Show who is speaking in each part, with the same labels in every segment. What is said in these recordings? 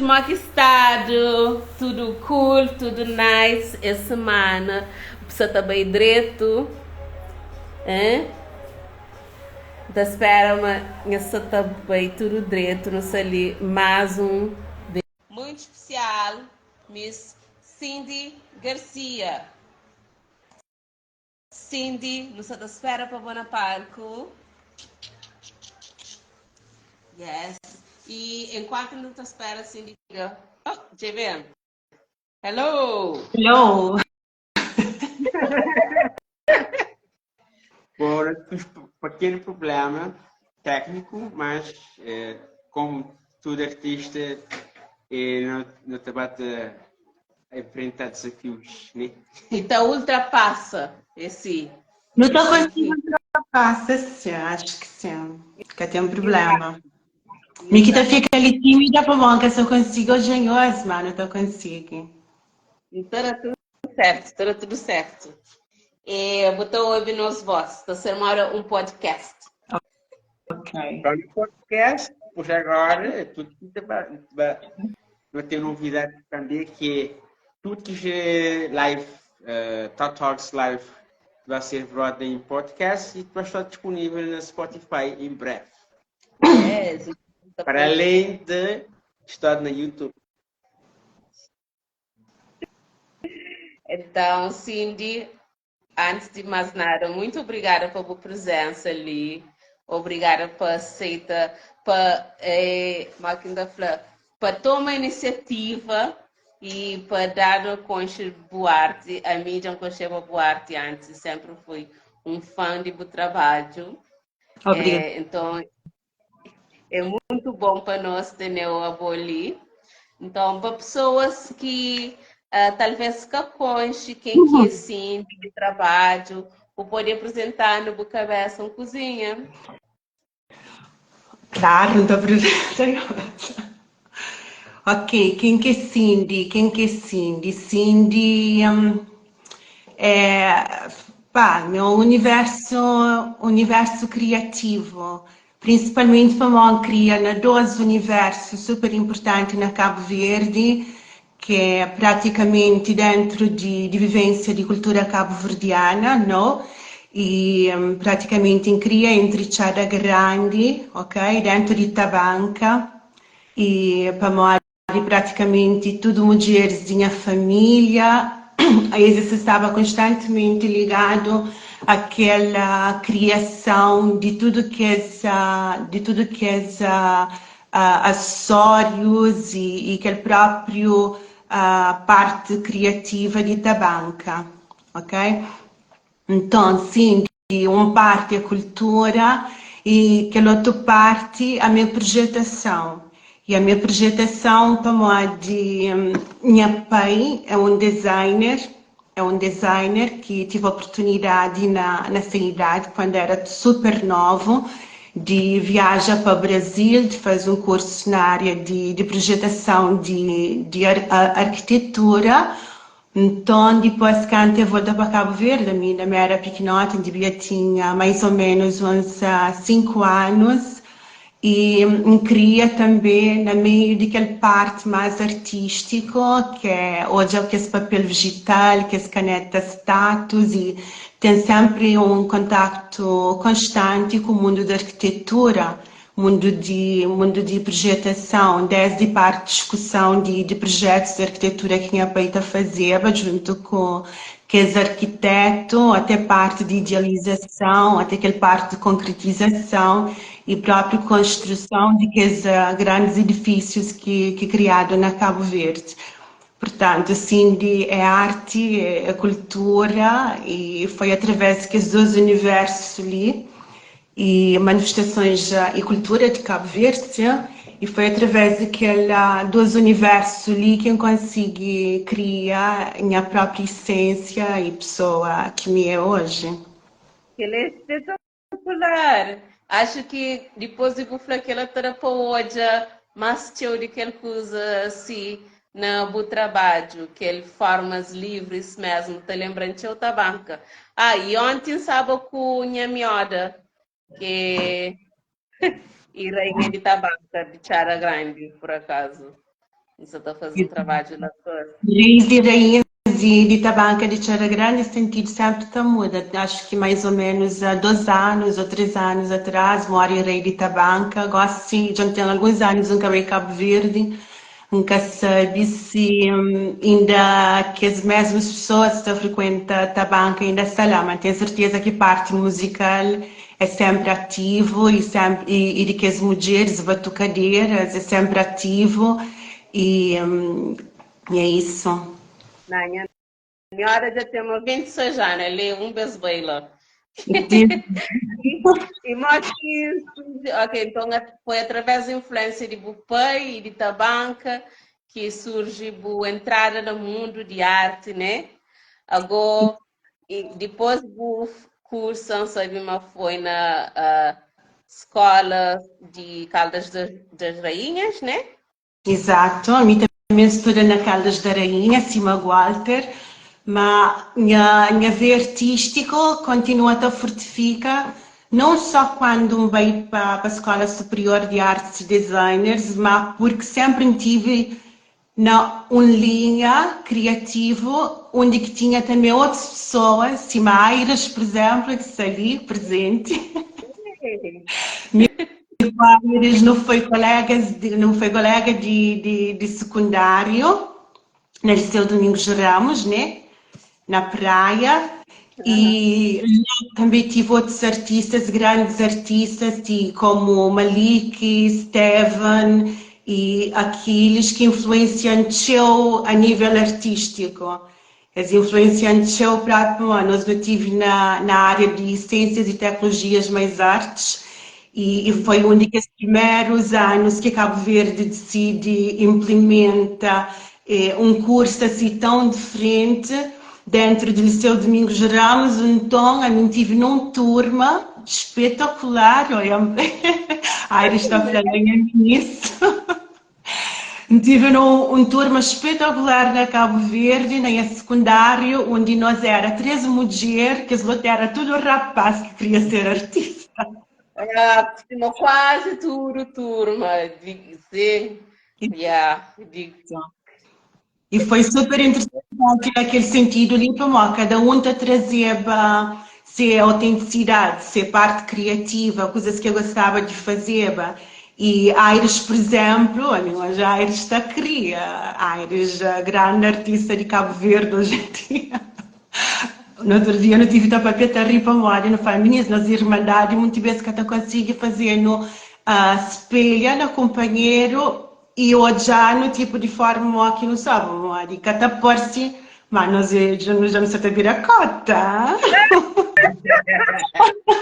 Speaker 1: Mo ki stadu? Tudu cool, tudu nice es semana sa ta bai dretu hein? Nta spera ma nha sa ta bai tudu dretu nu sa li más um Muito spesial Miss Cindy Garcia. Cindy, nu sa ta spera pa bo na palku. Yes. E enquanto nu ta spera Cindy, oh, dje ben. Hello.
Speaker 2: Hello.
Speaker 3: Bom, um pequeno problema técnico, mas eh, como todo artista, eh, não, não te bate enfrentar desafios, né?
Speaker 1: E ta ultrapassa esse.
Speaker 2: Não estou conseguindo ultrapassa, sim, acho que sim. Que tem um problema. Nikita fica ali tímida para bom, que só consigo hoje em hoje, mas não estou conseguindo.
Speaker 1: Então era tudo certo, era tudo certo. E bu ta obi nos voz, ta ser mora um podcast.
Speaker 2: Ok.
Speaker 3: Só no podcast, por agora, é tudo que te vai, vai ter novidade também, que é tudo que é live, Tá Talks Live, vai ser gravado em podcast e vai estar disponível na Spotify em breve.
Speaker 1: Yes.
Speaker 3: Para além de estar na YouTube.
Speaker 1: Então, Cindy, antes de mais nada, muito obrigada pela tua presença ali. Obrigada por aceitar, para, eh, para tomar iniciativa e para dar o conche Buarte. A mim já conheceu Buarte antes, sempre fui um fã de seu trabalho.
Speaker 2: Obrigada.
Speaker 1: É, então, é muito bom para nós ter o avô ali. Então, para pessoas que talvez que conche quem que é Cindy de trabalho, ou pode apresentar no cabeça uma cozinha.
Speaker 2: Claro, não estou apresentando. Ok, quem que é Cindy? Quem que é Cindy? Cindy é pá, meu universo, universo criativo. Principalmente para mim, cria na dois universos super importantes na Cabo Verde, que é praticamente dentro de vivência de cultura cabo-verdiana, não? E praticamente cria entre Tchada Grande, ok? Dentro de Tabanca, e para mim, praticamente tudo mulheres de minha família, aí você estava constantemente ligado àquela criação de tudo que é de tudo que é acessórios e aquele próprio parte criativa de Tabanca, ok? Então, sim, de uma parte a cultura e aquela outra parte a minha projetação. E a minha projetação para modo de minha pai é um designer, é um designer que tive a oportunidade na sua idade, quando era super novo, de viajar para o Brasil, de fazer um curso na área de projetação de arquitetura. Então, depois que eu voltei para Cabo Verde, a minha era pequenota, devia tinha mais ou menos uns 5 anos, e queria também, no meio daquela parte mais artístico, que é hoje é que esse papel vegetal, que esse caneta status, e tem sempre um contato constante com o mundo da arquitetura, mundo de projetação, desde parte de discussão de projetos de arquitetura que minha pai está fazendo, junto com que é arquiteto, até parte de idealização, até aquela parte de concretização e própria construção de aqueles grandes edifícios que criado na Cabo Verde. Portanto, assim, é arte, é cultura, e foi através desses dois universos ali, e manifestações e cultura de Cabo Verde, e foi através daquele dois universos ali que eu consegui criar a minha própria essência e pessoa que me é hoje.
Speaker 1: Ele é espetacular! Acho que depois de falar que ela para hoje, mais teu de que ele usa assim na bo trabalho, que ele formas livres mesmo, te lembrando de outra banca. Ah, e ontem sabe com minha mioda, que e rainha de Tabanca, de Tchara Grande, por acaso. N sa ta faze un trabadju la fora.
Speaker 2: Reis e rainhas di Tabanka di Txada Grandi sentidu senpri ta muda. Acho ki mais ou menos a 2 anus ou 3 anus atras mori rei di Tabanka. Gosi dja N ten alguns anus N ka bai Kabu Verdi, N ka sabi si inda kes mesmus pesoas ki ta frikuenta Tabanka inda sta la, ma N ten serteza ki parti muzikal é senpri ativu i senpri i di kes mudjeris batukaderas é senpri ativu i i é isu.
Speaker 1: Na nha nhora dja ten 96 anu, el é un bes bai la. I modi ki surji, ok, nton foi através di influénsia di bu pai i di Tabanka ki surji bu entrada na mundu di arti, né? Agó I dipôs bu kursa, N sabe ma foi na Skóla di Caldas das Rainhas, né?
Speaker 2: Exato, ami tanbê N studa na Caldas da Rainha, sima Gualter, ma nha nha veia artístiku kontinua ta fortifika, não só kuandu N bai pa pa Skóla Superior di Artes e Designers, ma purki sénpri N tive Na un linha kriativu undi ki tinha tanbe otus pesoas, sima Aires, pur izénplu, ki sta li prezenti. Mi ku Aires nu foi kolégas di, nu foi koléga di, di, di sekundáriu na Liseu Domingos Ramos, né, na Praia. E la tanbe tive otus artistas, grandis artistas, ti komu Malik, Steven e Aquiles ki influensia-m txeu a nível artístiku. Es influensia-m txeu própi pamodi nos nu tive na na ária di siênsias e teknolojias mais artes e e foi un di kes primerus anus ki Kabu Verdi disidi inplimenta un kursu asi tãu diferenti dentru di Liceu Domingos Ramos, nton ami N tive nun turma spetakular, oia Aires ta fla nha nisso, N tive nun un turma spetakular na Kabu Verdi, na nha sekundáriu, undi nos era 3 mudjer, kes lotu era tudu rapaz ki kria ser artista.
Speaker 1: Ah, sima kuazi tudu turma, di, sim. Yeah, di...
Speaker 2: E foi super interessante naquele sentido ali, pamodi cada um ta trazeba se autenticidade, se parte criativa, coisas que eu gostava de fazeba. E Aires, por exemplo, a mim hoje Aires está cria, Aires, a grande artista de Cabo Verde hoje em dia. No outro dia nu tive ta papia ta ri pamodi nu fala, minis, nos irmandadi munti bes ka ta konsigi faze-nu spelha na kunpanheru i odja-nu tipu di forma mo ki nu sta, pamodi ka ta parse ma nos é dja nu dja nu sta ta bira kota.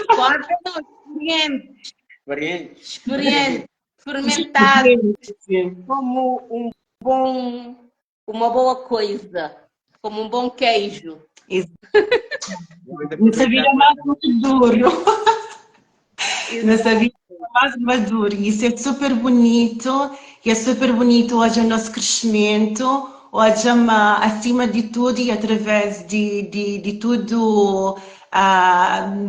Speaker 1: Kota não, experiente.
Speaker 3: Experiente.
Speaker 1: Experiente, fermentado como um bom uma boa coisa, como um bom queijo.
Speaker 2: Nossa vida é mais maduro. Nossa vida é mais maduro. Isso é super bonito. E é super bonito hoje o nosso crescimento. Hoje, acima de tudo e através de, de, de tudo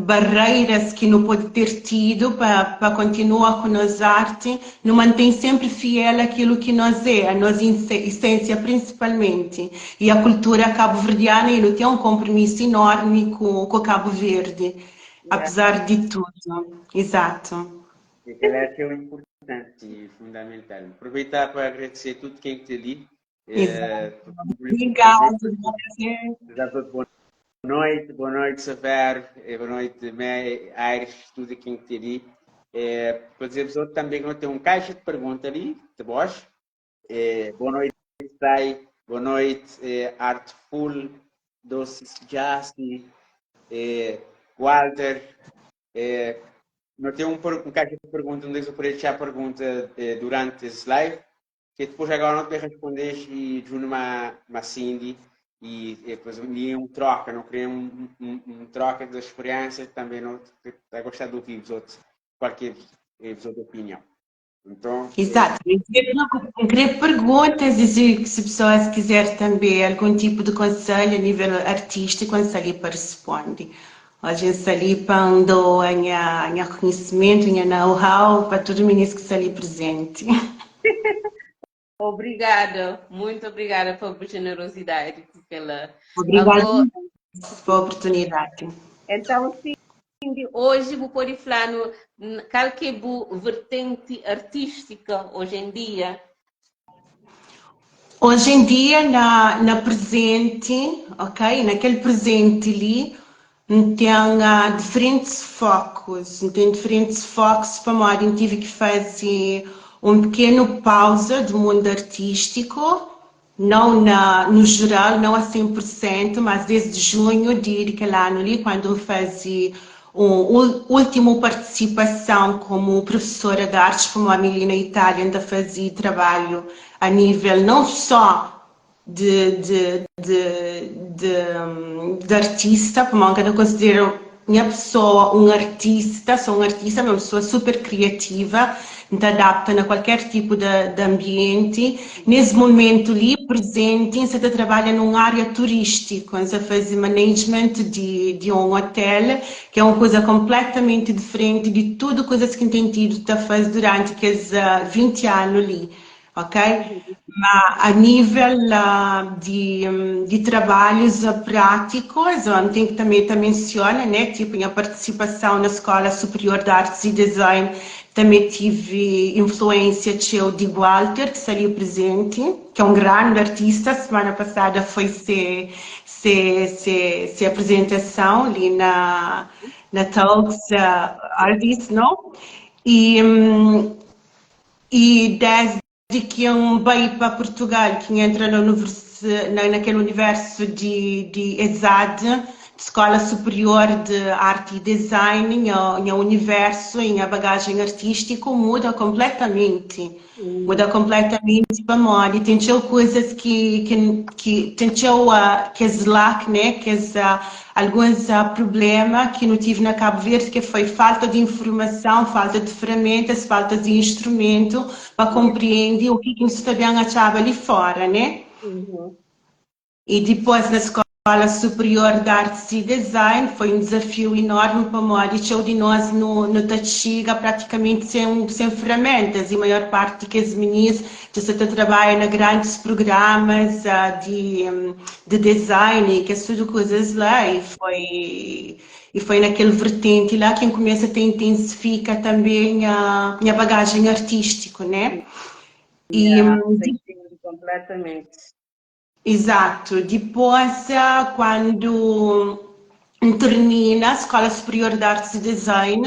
Speaker 2: barreiras ki nu pode ter tidu pa pa kontinua ku nos arti, nu mantém senpri fiel akilu ki nos é, a nos isensia prinsipalmenti e a kultura kabuverdiana e nu ten un konpromisu inormi ku ku Kabu Verdi, apezar di tudu. Izatu.
Speaker 3: E kel-la é txeu inpurtanti i fundamental. Aproveita pa agradese tudu ken ki ta li.
Speaker 2: Exato. Obrigado.
Speaker 3: Boa noite, boa noite, Severo, boa noite, Mé, Aires, tudo quem que ali. É, para dizer pessoal também que nós temos um caixa de pergunta ali, de voz. É, boa noite, Sai, boa noite, é, Artful, Doce Jassy, é, Walter. É, nós temos um, um caixa de pergunta, onde eu poderia deixar pergunta é, durante esse live. Que depois agora não te respondes e junto uma, uma Cindy e depois um dia um troca, não queria um, um, um troca de experiência, também não está a gostar do que os outros, qualquer outra opinião. Então,
Speaker 2: Exato. Eu queria perguntas e se, se pessoas quiser também algum tipo de conselho a nível artístico, ali para responde. A gente ali para andou a minha, minha conhecimento, minha know-how para todo mundo que está ali presente.
Speaker 1: Obrigada, muito obrigada pa bu generosidade pela.
Speaker 2: Obrigada pa oportunidade.
Speaker 1: Então, Cindy, hoje bu pode fla-nu kal ki é bu vertente artística hoje em dia?
Speaker 2: Hoje em dia, na presente, ok? Naquele presente li, N ten diferentis fokus, N ten diferentis fokus pamodi N tive ki faze un pikenu pauza di mundu artístiku, nau na nu jeral, nau a 100 pur sentu, mas desdi junhu di kel anu li, kuandu N faze un últimu partisipason komu prufesora di artis, pamodi mi li na Itália N ta faze trabalhu a nível nau só de de de de de artista, pamodi N ka ta konsidera nha pesoa un artista, sou un artista, ma un pesoa super kriativa, N ta adapta na kualker tipu de de anbienti. Nes mumentu li prezenti N sa ta trabadja nun ária turístiku, N sa faze management di di un hotel, ki é un kuza konpletamenti diferenti di tudu kuzas ki N ten tidu ta faze duranti kes 20 anu li. Ok? Ma a nível di trabalhos práticos, N ten ki tanbê ta mensiona, né, tipo nha partisipason na Skola Superior de Artes e Design, tanbê tive influênsia txeu di Gualter, ki sta li prezenti, ki é un grandi artista, semana pasada foi se se se se apresentason li na na Talks Artists, no? E I désdi ki N bai pa Purtugal, ki N entra na na na kel universu di di ESAD, di Skóla Superior di Arti i Design, nha nha universu i nha bagajen artístiku muda konpletamenti. Muda konpletamenti pamodi ten txeu kuzas ki ki ki ten txeu kes lack, né, kes Alguns prubléma ki nu tive na Kabu Verdi ke foi falta di informason, falta di ferramentas, falta di instrumentu pa konpriendi u ki ki nu sta ben atxaba li fora, né? I dipôs na Skola Superior di Artis i Design foi un dizafiu enormi pamodi txeu di nos nu ta txiga pratikamenti sen ferramentas i maior parti di kes minis dja sa ta trabadja na grandis prugramas di di design i kes tudu kuzas la i foi i foi na kel vertenti la ki N kumesa ta intensifika tanbe nha nha bagajen artistiku ne i
Speaker 1: Yeah, ta intendi completamente.
Speaker 2: Izatu, dipôs kuandu N tirmina Skola Superior di Artis i Design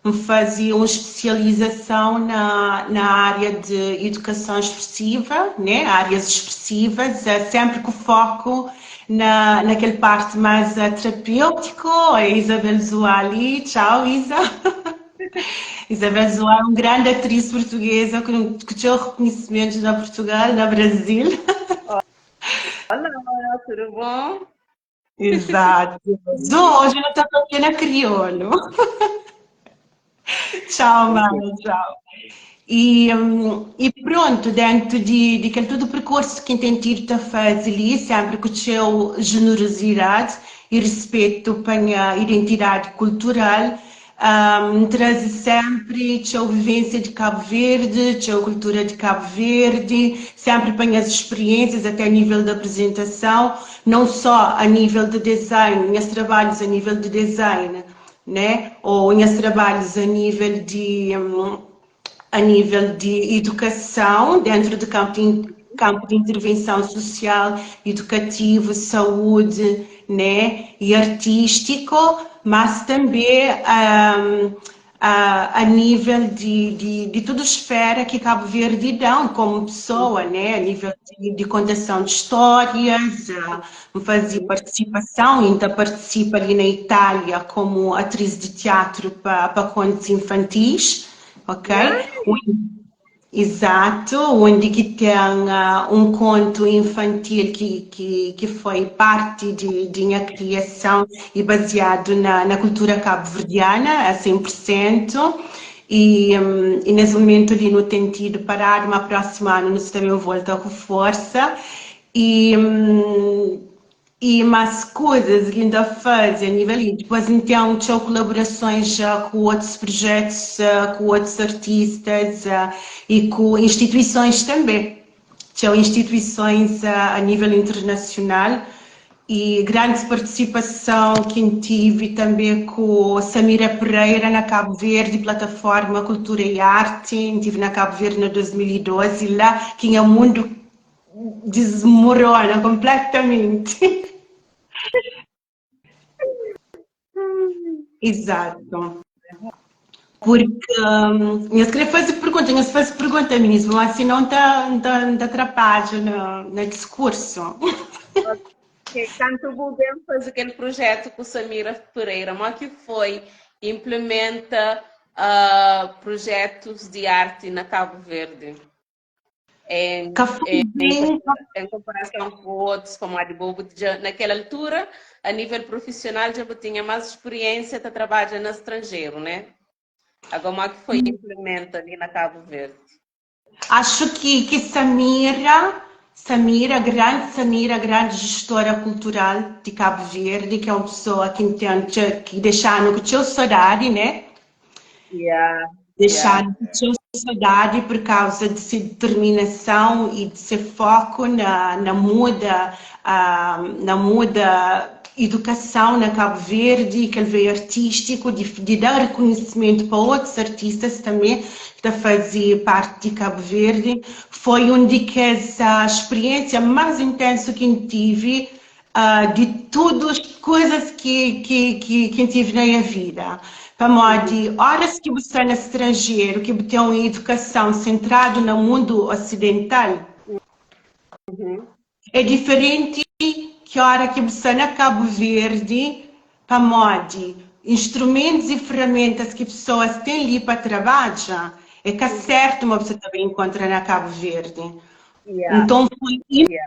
Speaker 2: N faze un spesializason na ária di idukason spresiva, né, árias spresivas, sénpri ku foku na kel parti más terapêutiku. A Isabel Zuá li, txau Isa! Isabel Zuá é un grandi atris purtugeza ku txeu rekonhisimentu na Purtugal, na Brazil.
Speaker 1: Olá, tudu bon?
Speaker 2: Exato. Zu, hoje nu ta papia na kriolu. Tchau, mano, tchau. E, e pronto, dentro di kel tudu perkursu ki N ten tidu ta faze li, senpri ku txeu jenerosidadi i respetu pa nha identidadi kultural, N traze sénpri txeu vivênsia di Kabu Verdi, txeu kultura di Kabu Verdi, sénpri pa nhas spiriénsias até a nível di aprizentason, não só a nível di design, nhas trabalhus a nível di design, né, ou nhas trabalhus a nível di a nível di idukason, dentru di kanpu di kanpu di intervenson susial, idukativu, saúdi, né, i artístiku, mas tanbe a nível di di di tudu sfera ki Kabu Verdi da-m komu pesoa, né, a nível di di kontason di stórias, N faze partisipason i N ta partisipa li na Itália komu atris di tiatru pa pa kontus infantis, ok? Exato, undi ki ten un kontu infantil ki foi parti di nha kriason i baziadu na kultura kabuverdiana a 100%. I nes mumentu li nu ten tidu paradu, ma prósimu anu nu sta ben volta ku forsa. I I más kuzas ki N ta faze a nível i dipôs N ten txeu kolaborasons ja ku otus projetus, ku otus artistas i ku instituisons tanbê. Txeu instituisons a nível internasional i grandi partisipason ki N tive tanbe ku Samira Pereira na Kabu Verdi, Plataforma Kultura i Arti, N tive na Kabu Verdi na 2012, la ki nha mundu dismorona konpletamenti. Exato. Porque nhos kre faze pergunta, nhos faze pergunta mesmo, mas senão ta, ta, ta atrapalha na discurso.
Speaker 1: Ok, kantu bu ben faze kel projetu ku Samira Pereira, mo ki foi implementa projetus di arti na Cabo Verde? Em,
Speaker 2: Ka foi
Speaker 1: em,
Speaker 2: bem,
Speaker 1: em comparação com outros, pamodi bo bu dja, naquela altura, a nível profissional, dja bu tinha mais experiência ta trabadja na estrangeiro, né? Agora, como é que foi implementa ali na Cabo Verde?
Speaker 2: Acho que Samira, Samira, grande Samira, grande gestora cultural de Cabo Verde, que é uma pessoa que entende, que deixa-nos com txeu saudade, né?
Speaker 1: Yeah,
Speaker 2: Deixa-nos com txeu saudade por causa de sua determinação e de seu foco na muda educação na Cabo Verde, que ele veio artístico, de dar reconhecimento para outros artistas também, que fazer parte de Cabo Verde. Foi um de que essa experiência mais intensa que eu tive de todas as coisas que eu tive na minha vida. Pamodi, horas que você está no estrangeiro, que você tem uma educação centrada no mundo ocidental, é diferente que hora que você está na Cabo Verde, pamodi, instrumentos e ferramentas que pessoas têm ali para trabalhar, é que é certo uma pessoa também encontra na Cabo Verde. Então foi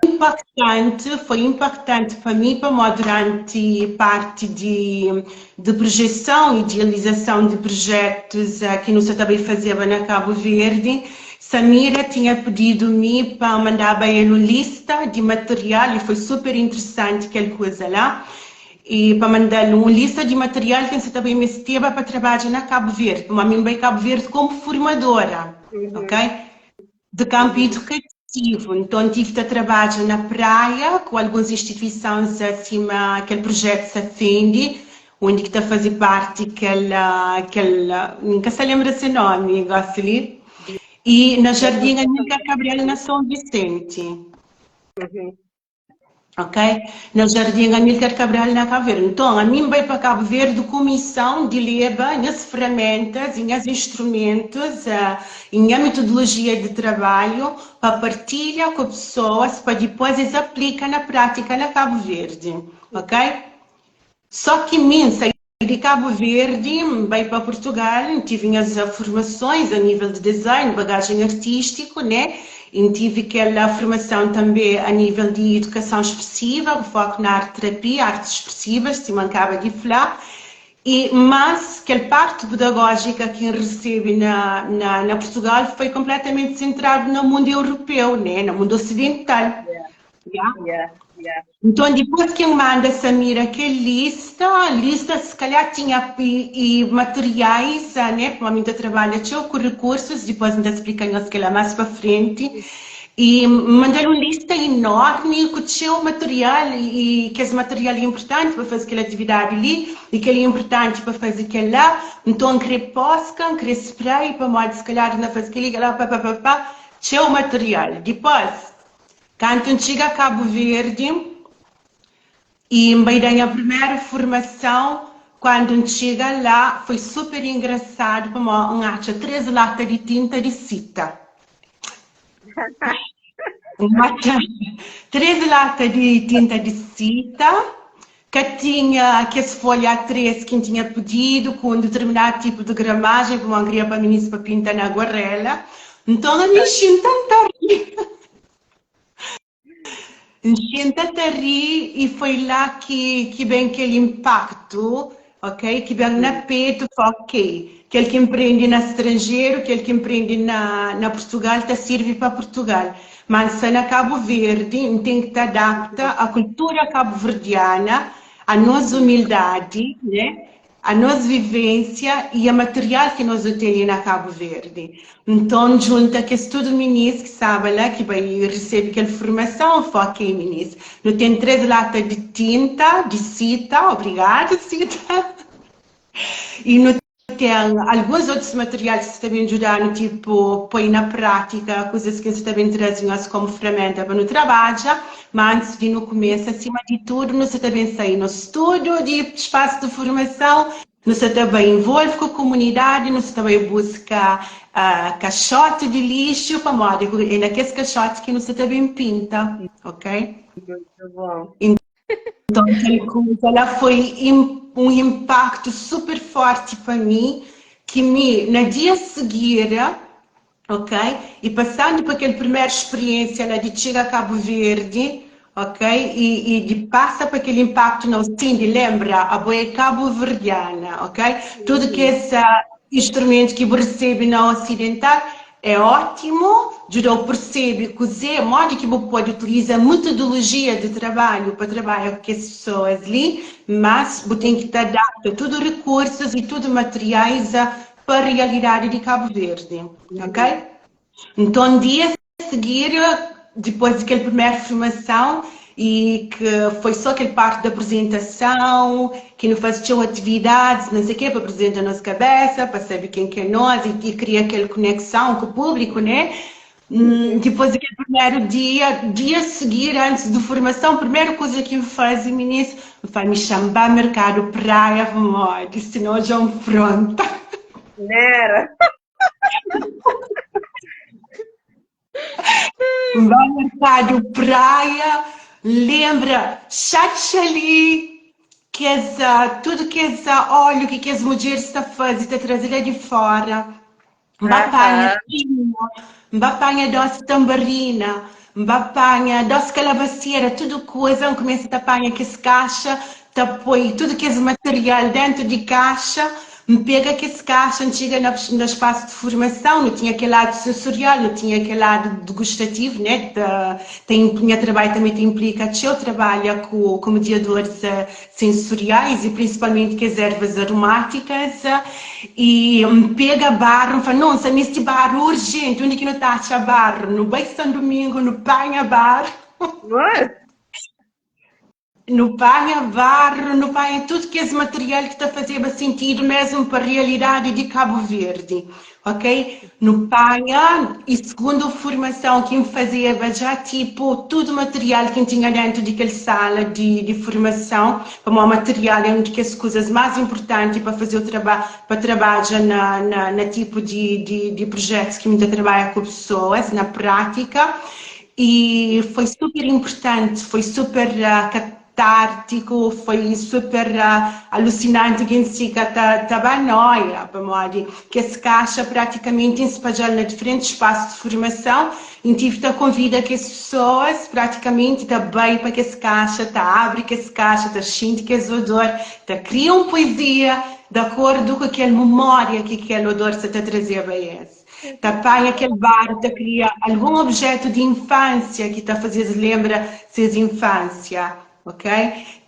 Speaker 2: impactante, foi impactante para mim, para mim, durante parte de projeção e idealização de projetos que nós também fazia na Cabo Verde. Samira tinha pedido-me para mandar para ele uma lista de material e foi super interessante aquela coisa lá. E para mandar uma lista de material que você também me esteva para trabalhar na Cabo Verde. Para mim, bem Cabo Verde como formadora, ok? De campo educativo. Então, tive de trabalhar na praia com algumas instituições acima aquele projeto Safendi, onde que está a fazer parte aquela, nunca se lembra esse nome, gosto ali. E na Jardim Amílcar Cabral, na São Vicente. Ok? Na Jardim Amílcar Cabral, na Cabo Verde. Então, a mim veio para Cabo Verde com missão de levar as ferramentas e os instrumentos e a metodologia de trabalho para partilhar com pessoas, para depois eles aplicar na prática na Cabo Verde. Ok? Só que mim saí de Cabo Verde, veio para Portugal, tive as formações a nível de design, bagagem artístico, né? E tive aquela formação também a nível de educação expressiva, o foco na arte terapia, artes expressivas, se mancava de falar. E, mas aquela parte pedagógica que recebi na Portugal foi completamente centrado no mundo europeu, né? No mundo ocidental. Yeah? Então, depois que eu mando a Samira aquela lista, a lista se calhar tinha e materiais, né? Porque a minha trabalha tinha com recursos, depois ainda explicando se calhar mais para frente. E mandaram uma lista enorme com o material e que esse material é importante para fazer aquela atividade ali e que ele é importante para fazer aquela lá. Então, queria posca, queria spray para modo se calhar não fazer aquele lá, pá, pá, pá, pá. Tinha o material. Depois, quando chega a Cabo Verde e me dei a primeira formação, quando chega lá, foi super engraçado, como um acha 3 latas de tinta de cita. Uma 3 latas de tinta de cita, que tinha que as folhas A3 que tinha pedido, com um determinado tipo de gramagem, como eu queria para mim para pintar na aguarela. Então, eu me enchi tanto a rir. Enchi tanto a rir e foi lá que vem aquele impacto, ok? Que vem na peito, foi ok. Aquele que empreende no estrangeiro, aquele que empreende na Portugal, tá serve para Portugal. Mas se na Cabo Verde, tem que te adaptar à cultura cabo-verdiana, à nossa humildade, né? a nos vivênsia i a material ki nos nu tene na Kabu Verdi. Nton, djunta kes tudu minis ki staba la ki bai resebe kel formason, fla, Ok, minis, nu ten 3 lata di tinta di Sita, obrigadu Sita, i nu ten alguns otus material ki sta ben djuda-nu, tipu poi na prátika kuzas ki N sta ben traze nhos komu feramenta pa nu trabadja. Má antis di nu kumesa, sima di tudu, nu sta ta ben sai nos studu di spasu di formason, nu sta ta bai involve ku komunidadi, nu sta ta bai buska kaxoti di lixu, pamodi é na kes kaxoti ki nu sta ta ben pinta, ok?
Speaker 1: Muito bom.
Speaker 2: Nton, kel kuza la foi un inpaktu super fórti pa mi, ki mi na dia sigira, ok, i pasandu pa kel primeru spiriénsia la di txiga Kabu Verdi, ok, i di pasa pa kel inpaktu na sin di lenbra abo é kabuverdiana, ok, tudu kes instrumentu ki bu resebe na osidental É ótimu djuda-u persebe kuzê, modi ki bu pode utiliza metodolojia di trabalhu pa trabadja ku kes pesoas li, mas bu ten ki ta adapta tudu rikursus i tudu materiais pa rialidadi di Kabu Verdi, ok? Nton, dia sigir, dipôs di kel primeru formason i ki foi só kel parti di aprizentason, ki nu faze txeu atividadis, não sei kê, pa aprizenta nos kabésa, pa sabe ken ki é nos i kria kel konekson ku públiku, né? Dipôs di kel primeru dia, dia sigir, antis di formason, primeru kuza ki N faze, minis, N fla, mi xa-m ba merkadu Praia pamodi sinó dja N fronta.
Speaker 1: Nera!
Speaker 2: N ba merkadu Praia, N lenbra xatxali, kes tudu kes óliu ki kes mudjeris ta faze, ta traze la di fóra. N ba panha pinha, N ba panha dosi tanbarina, N ba panha dosi kalabasera, tudu kuza. N kumesa ta panha kes kaxa, ta poi tudu kes material déntu di kaxa, N pega kes kaxa, N txiga na na spasu di formason, nu tinha kel ladu sensorial, nu tinha kel ladu degustativu, né, ta ta nha trabadju tanbe ta inplika txeu trabalha ku ku mediadoris sensoriais i prinsipalmenti kes ervas aromátikas, i N pega barru, N fla, no, N sta meste barru urjenti, undi ki nu ta atxa barru? Nu bai San Dumingu, nu panha barru. Nu panha barru, nu panha tudu kes material ki ta fazeba sentidu mesmu pa realidadi di Kabu Verdi, ok? Nu panha i segundu formason ki N fazeba dja, tipu tudu material ki N tinha dentu di kel sala di di formason, pamodi material é un di kes kuzas más inpurtanti pa faze traba pa trabadja na na na tipu di di di projetus ki mi ta trabadja ku pesoas na prátika. E foi super inpurtanti, foi super katártiku, foi super alusinanti ki N fika ta ta ba noia, pamodi kes kaxa pratikamenti N spadja-l na diferentis spasu di formason i N tive ta konvida kes pesoas pratikamenti ta bai pa kes kaxa, ta abri kes kaxa, ta xinti kes odor, ta kria un poezia di akordu ku kel memória ki kel odor sa ta trazeba es. Ta panha kel baru ta kria algun objetu di infansia ki ta faze-s lenbra ses infansia, ok?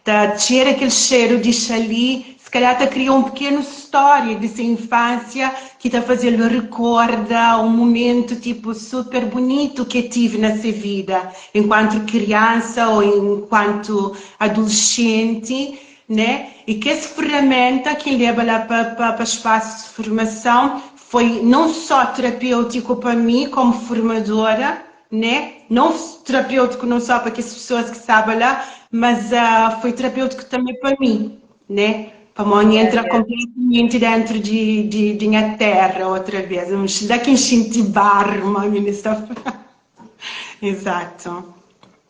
Speaker 2: Ta txera kel xeru di xali, si kalhar ta kria un pikenu stória di se infansia ki ta faze-l rikorda un mumentu tipu super bunitu ki el tive na se vida enkuantu kriansa ô enkuantu adulescenti, né? I kes ferramenta ki N leba la pa pa spasu di formason Foi não só terapêutico pa mi como formadora, né, não terapêutico não só pa kes pessoas ki staba la, mas foi terapêutico também pa mi, né, pamodi N entra completamente dentro di di di nha terra outra vez, la ki N xinti barro, ma mi N sta fla. Exato.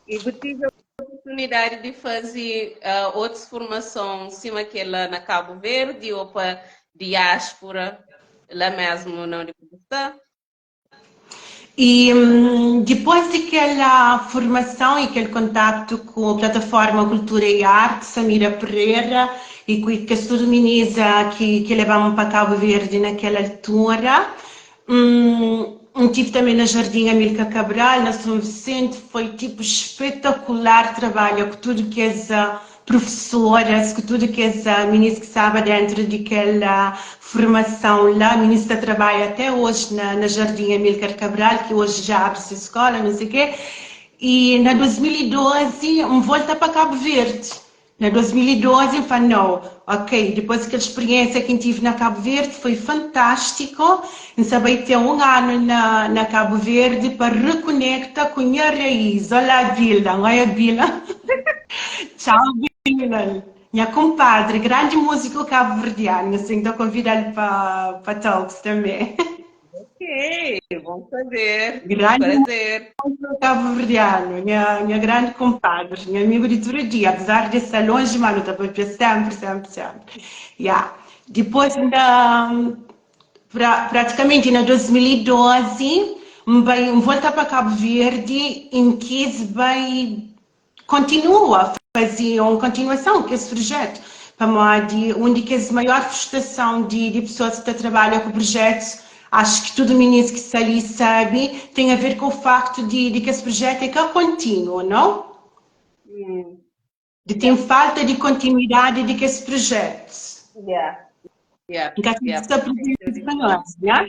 Speaker 1: E bu tive oportunidadi di faze otus formason sima kel-la na Kabu Verdi ô pa diáspora la mésmu na undi ki bu sta?
Speaker 2: I dipôs di kel formason i kel kontaktu ku Plataforma Kultura i Arti, Samira Pereira i ku kes tudu minis ki leba-m pa Kabu Verdi na kel altura, N tive tanbe na Jardim Amilcar Cabral, na São Vicente, foi tipo espetakular trabalha ku tudu kes profesoras, ku tudu kes minis ki staba dentru di kel formason la, minis ta trabadja até oji na Jardim Amílcar Cabral, ki oji dja abri se skola, não sei o quê. I na 2012 N volta pa Cabo Verde. Na 2012 N fla, no, ok, dipôs di kel spiriénsia ki N tive na Cabo Verde foi fantástiku, N sa bai ten un anu na na Cabo Verde pa rekonekta ku nha raís. Olá Bila, N oia Bila. Txau Bila, nha kunpadri, grandi múziku kabuverdianu, sin, N ta konvida-l pa pa Talks tanbê.
Speaker 1: Ok, bom saber.
Speaker 2: Grande
Speaker 1: Prazer.
Speaker 2: Cabo-verdiano, nha, nha grande compadre, nha amigo de tudo dia, apesar de estar longe, mas nu ta papia sempre, sempre, sempre. Yeah. Depois na, pra, praticamente na 2012, N bai, N volta pa Cabo Verde e N quis bai kontinua faze un kontinuason ku es projetu, pamodi un di kes maior frustrason di di pesoas ki ta trabalha ku projetus, acho ki tudu minis ki sta li sabe, ten a ver ku faktu di di kes projetu é ka kontinua, nau? Di ten falta di kontinuidadi di kes projetus.
Speaker 1: Yeah. Yeah.
Speaker 2: N ka sabe
Speaker 1: Yeah.
Speaker 2: si sta prezenti pa nos, nha?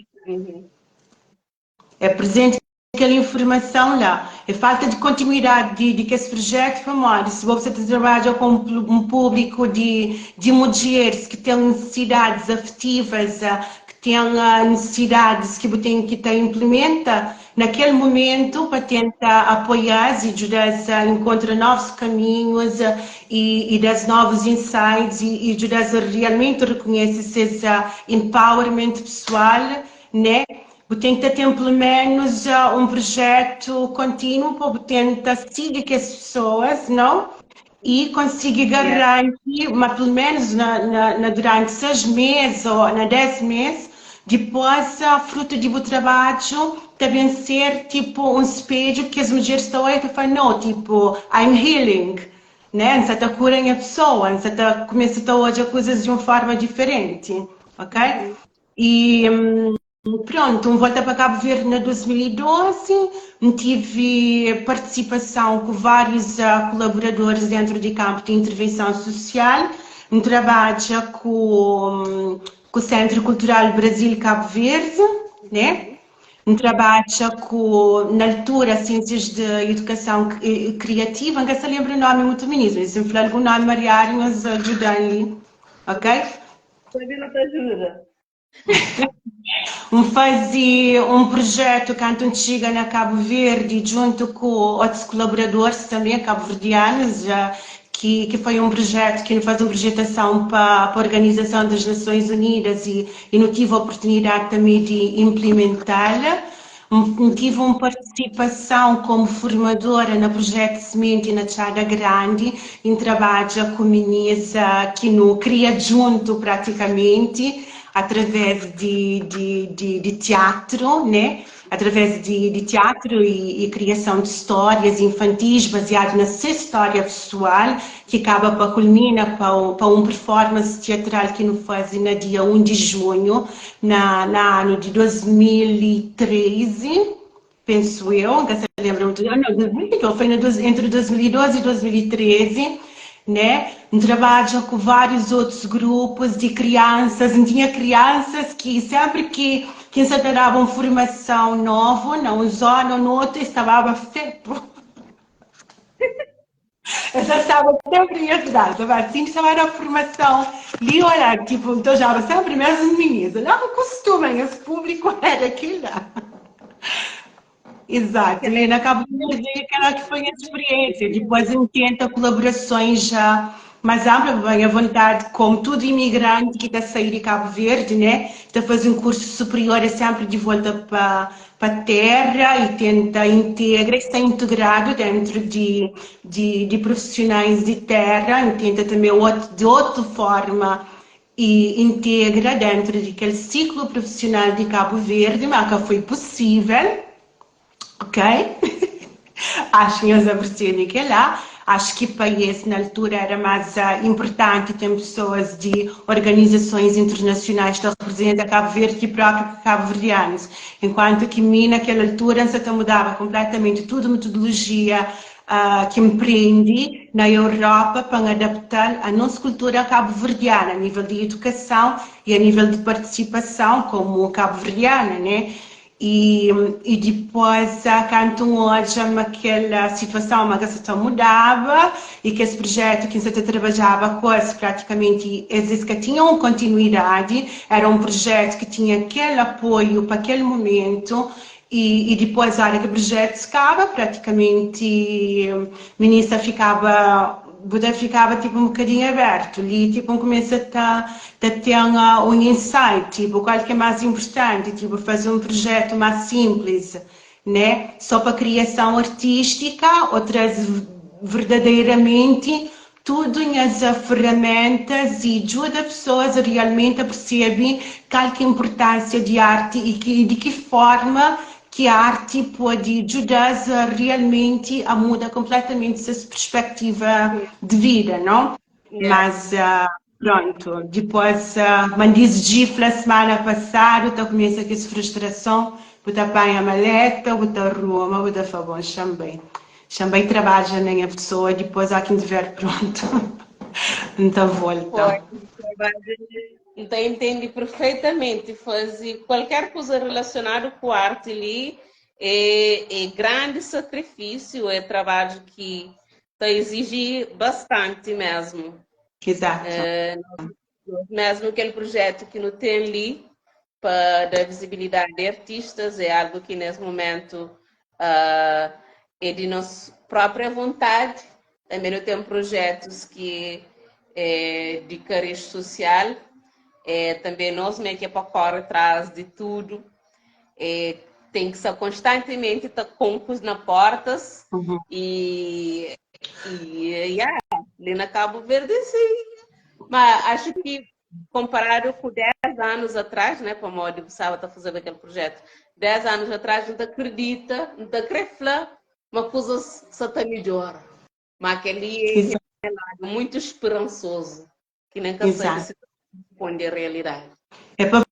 Speaker 2: É prezenti kel informason la. É falta di kontinuidadi di di kes projetu pamodi si bo sa ta trabadja ku un públiku di di mudjeris ki ten nisisidadis afetivas, ki ten nisisidadis ki bu ten ki ta inplimenta na kel mumentu pa tenta apoia-s i djuda-s inkontra novus kaminhus i i da-s novus insights i i djuda-s realmenti rekonhese ses empowerment pesoal, ne? Bu ten ki ta ten pelu menus un projetu kontinu pa bu tenta sigi kes pesoas, nau? I konsigi garanti ma pelu menus na, na, na duranti 6 mes o na 10 mes, dipos frutu di bu trabadju ta ben ser tipo un spedju ki kes mudjeris ta oia ta fla, nau, tipo, I'm healing, né? N sa ta kura nha pesoa, N sa ta kumesa ta odja kuzas di un forma diferenti, ok? I Prontu, N volta pa Kabu Verdi na 2012, N tive partisipason ku várius kolaboradoris dentru di kanpu di intervenson susial, N trabadja ku ku Sentru Kultural Brazil Kabu Verdi, né? N trabadja ku, na altura, Siênsias di Idukason Kriativa, N ka sa lenbra nomi mutu minis, mas si N fla algun nomi mariadu nhos djuda-m li, ok?
Speaker 1: Sabi nu ta ajuda.
Speaker 2: N faze un projetu kantu N txiga na Kabu Verdi djuntu ku otus kolaboradoris tanbe kabuverdianus ki ki foi un projetu ki nu faze un projetason pa pa Organizason das Nações Unidas i i nu tive oportunidadi tanbe di inplimental. N tive un partisipason komu formadora na projetu Simenti na Txada Grandi i N trabadja ku minis ki nu kria djuntu pratikamenti através di di di di tiatru, né? Através di di tiatru i i kriason di stórias infantis baziadu na ses stória pesoal ki kaba pa kulmina pa pa un performance tiatral ki nu faze na dia 1 di junhu na na anu di 2013, pensu eu, N ka sa lenbra mutu, ah nau, 2012, foi na entri 2012 i 2013, né, N trabadja ku várius otus grupus di kriansas, N tinha kriansas ki senpri ki ki N sa ta daba un formason novu na un zona ou notu, es ta baba fepu. Es ta staba sempri nha ajuda, ta fala, Cindy ta ba da formason li ô la, tipo, N ta odjaba sempri mesmu minis, la ku kustuma, nhas públiku era kila. Exato, e na Cabo Verde kela ki foi nha speriênsia, dipôs N tenta kolaborasons já mais ampla, pa nha vontadi komu tudu imigranti ki ta sai di Cabo Verde, né, ta faze un kursu superior é sempri di volta pa pa terra e tenta integra e sta integradu dentru di di di profissionais di terra e tenta també ot di otu forma e integra dentru di kel siklu profissional di Kabu Verdi ma ka foi possivel ok acho nhos apercebe kela. Acho ki pa es na altura era más inportanti ten pesoas di organizasons internasionais ta reprezenta Kabu Verdi ki própi kabuverdianus. Enkuantu ki mi na kel altura N sa ta mudaba konpletamenti tudu metodolojia. ki N prende na Europa pa N adapta-l a nos kultura kabuverdiana, a nível di edukason i a nível di partisipason komu kabuverdiana, né? I, i dipôs, kantu N odja ma kel situason ma ka sa ta mudaba i kes prujétu ki N sa ta trabadjaba ku es pratikamenti es es ka tinha un kontinuidadi, éra un prujétu ki tinha kel apoiu pa kel mumentu I, i dipôs, óra ki projetu kaba, pratikamenti minista fikaba, bu ta fikaba tipo un bokadinhu abertu. Li tipo N kumesa ta ta ten un insight, tipo kual ki é más inportanti, tipo faze un projetu más sinplis, né, só pa kriason artístika ô traze verdadeiramenti Tudu nhas ferramentas i djuda pesoas realmenti a persebe kal ki inpurtansia di arti i ki di ki forma ki arti pode djuda-s a realmenti a muda konpletamenti ses perspektiva di vida, no? Mas prontu, dipos ma N disji fla semana pasadu ta kumesa kes frustrason, bu ta panha maleta, bu ta ruma, bu ta fla bon xa-m bai. Xa-m bai trabadja na nha pesoa dipôs ó ki N tiver prontu N ta volta.
Speaker 1: N ta intende perfeitamenti. Faze kualker kuza relasionadu ku arti li é, é grandi sakrifisiu, é trabadju ki ta iziji bastanti mesmu.
Speaker 2: Exato.
Speaker 1: É, mesmu kel projetu ki nu ten li pa da vizibilidadi di artistas é algu ki nes momentu uh, é di nos própria vontadi. Também nu ten projetus ki é di kariz sosial, é também nos mé ki é pa kore tras di tudu. É, ten ki sta konstantimenti ta konkus na portas e, e yeah, li na Cabo Verde sim. Mas acho que comparado com 10 anos atrás, né, pamodi bu staba ta fazeba aquele projeto 10 anos atrás, N ta acredita, N ta kre fla ma kuzas sa ta midjora. Ma aquele é lado muito esperançoso, que nem ka sabe se responde a realidade.
Speaker 2: É pa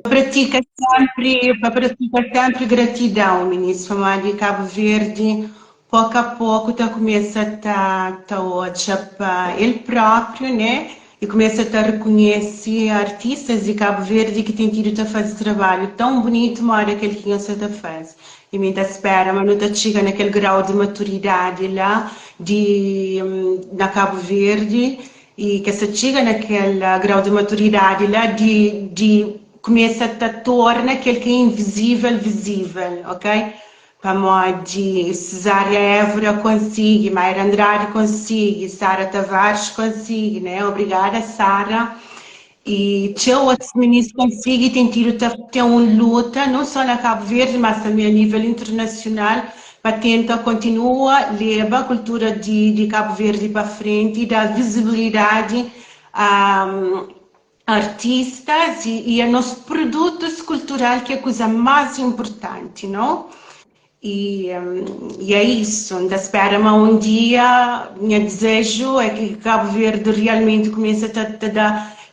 Speaker 2: pratika sempre, pa pratika sempre gratidão, ministro, pamodi Cabo Verde pouco a pouco ta começa ta ta odja pa el próprio, né? E começa ta reconhece artistas de Cabo Verde que tem tido ta faze trabalho tão bonito moda aquele que nhos ta faze. E mi ta spera ma nu ta txiga naquele grau de maturidade lá de na Cabo Verde I kes ta txiga na kel grau di maturidadi la di di kumesa ta torna kel ki é invisível visível, ok? Pamodi Cesária Évora konsigi, Mayra Andrade konsigi, Sara Tavares konsigi, né? Obrigada Sara. I txeu otus minis konsigi, ten tidu ta ten un luta, non só na Kabu Verdi, mas tanbe a nível internasional, pa tenta kontinua leba kultura di di Kabu Verdi pa frenti i da vizibilidadi a artistas i a nos produtus kultural ki é kuza más inpurtanti, no? I i é isu, N ta spera ma un dia, nha dizeju é ki Kabu Verdi realmenti kumesa ta ta da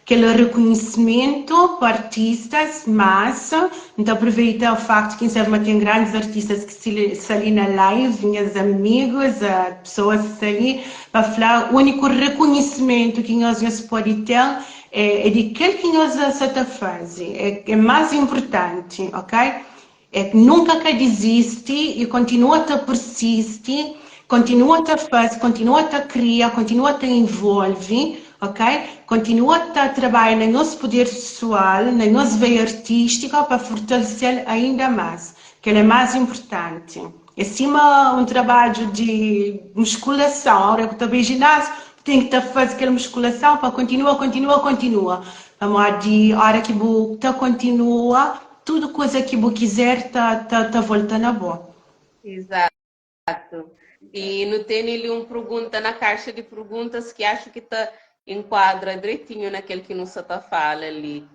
Speaker 2: kel rekonhisimentu pa artistas, mas N ta aproveita o facto ki N sabe ma ten grandis artistas ki sta li na live, nhas amigus, pesoas ki sta li, pa fla uniku rekonhisimentu ki nhos nhos pode ten é di kel ki nhos sa ta faze, é más inpurtanti, ok? É nunka ka dizisti i kontinua ta persisti, kontinua ta faze, kontinua ta kria, kontinua ta involve, ok? Kontinua ta trabadja na nhos puder pesoal, na nhos veia artístika pa fortalese-l ainda más. Kel é más inpurtanti. É sima un trabadju di muskulason, óra ku ta bai jinásiu, bu ten ki ta faze kel muskulason pa kontinua, kontinua, kontinua. Pamodi óra ki bu ta kontinua, Tudu kuza ki bu kizer ta ta ta volta na bo.
Speaker 1: Exato. E nu tene li un pergunta na caixa de perguntas ki acho ki ta enquadra dretinho na kel ki nu sa ta fala li.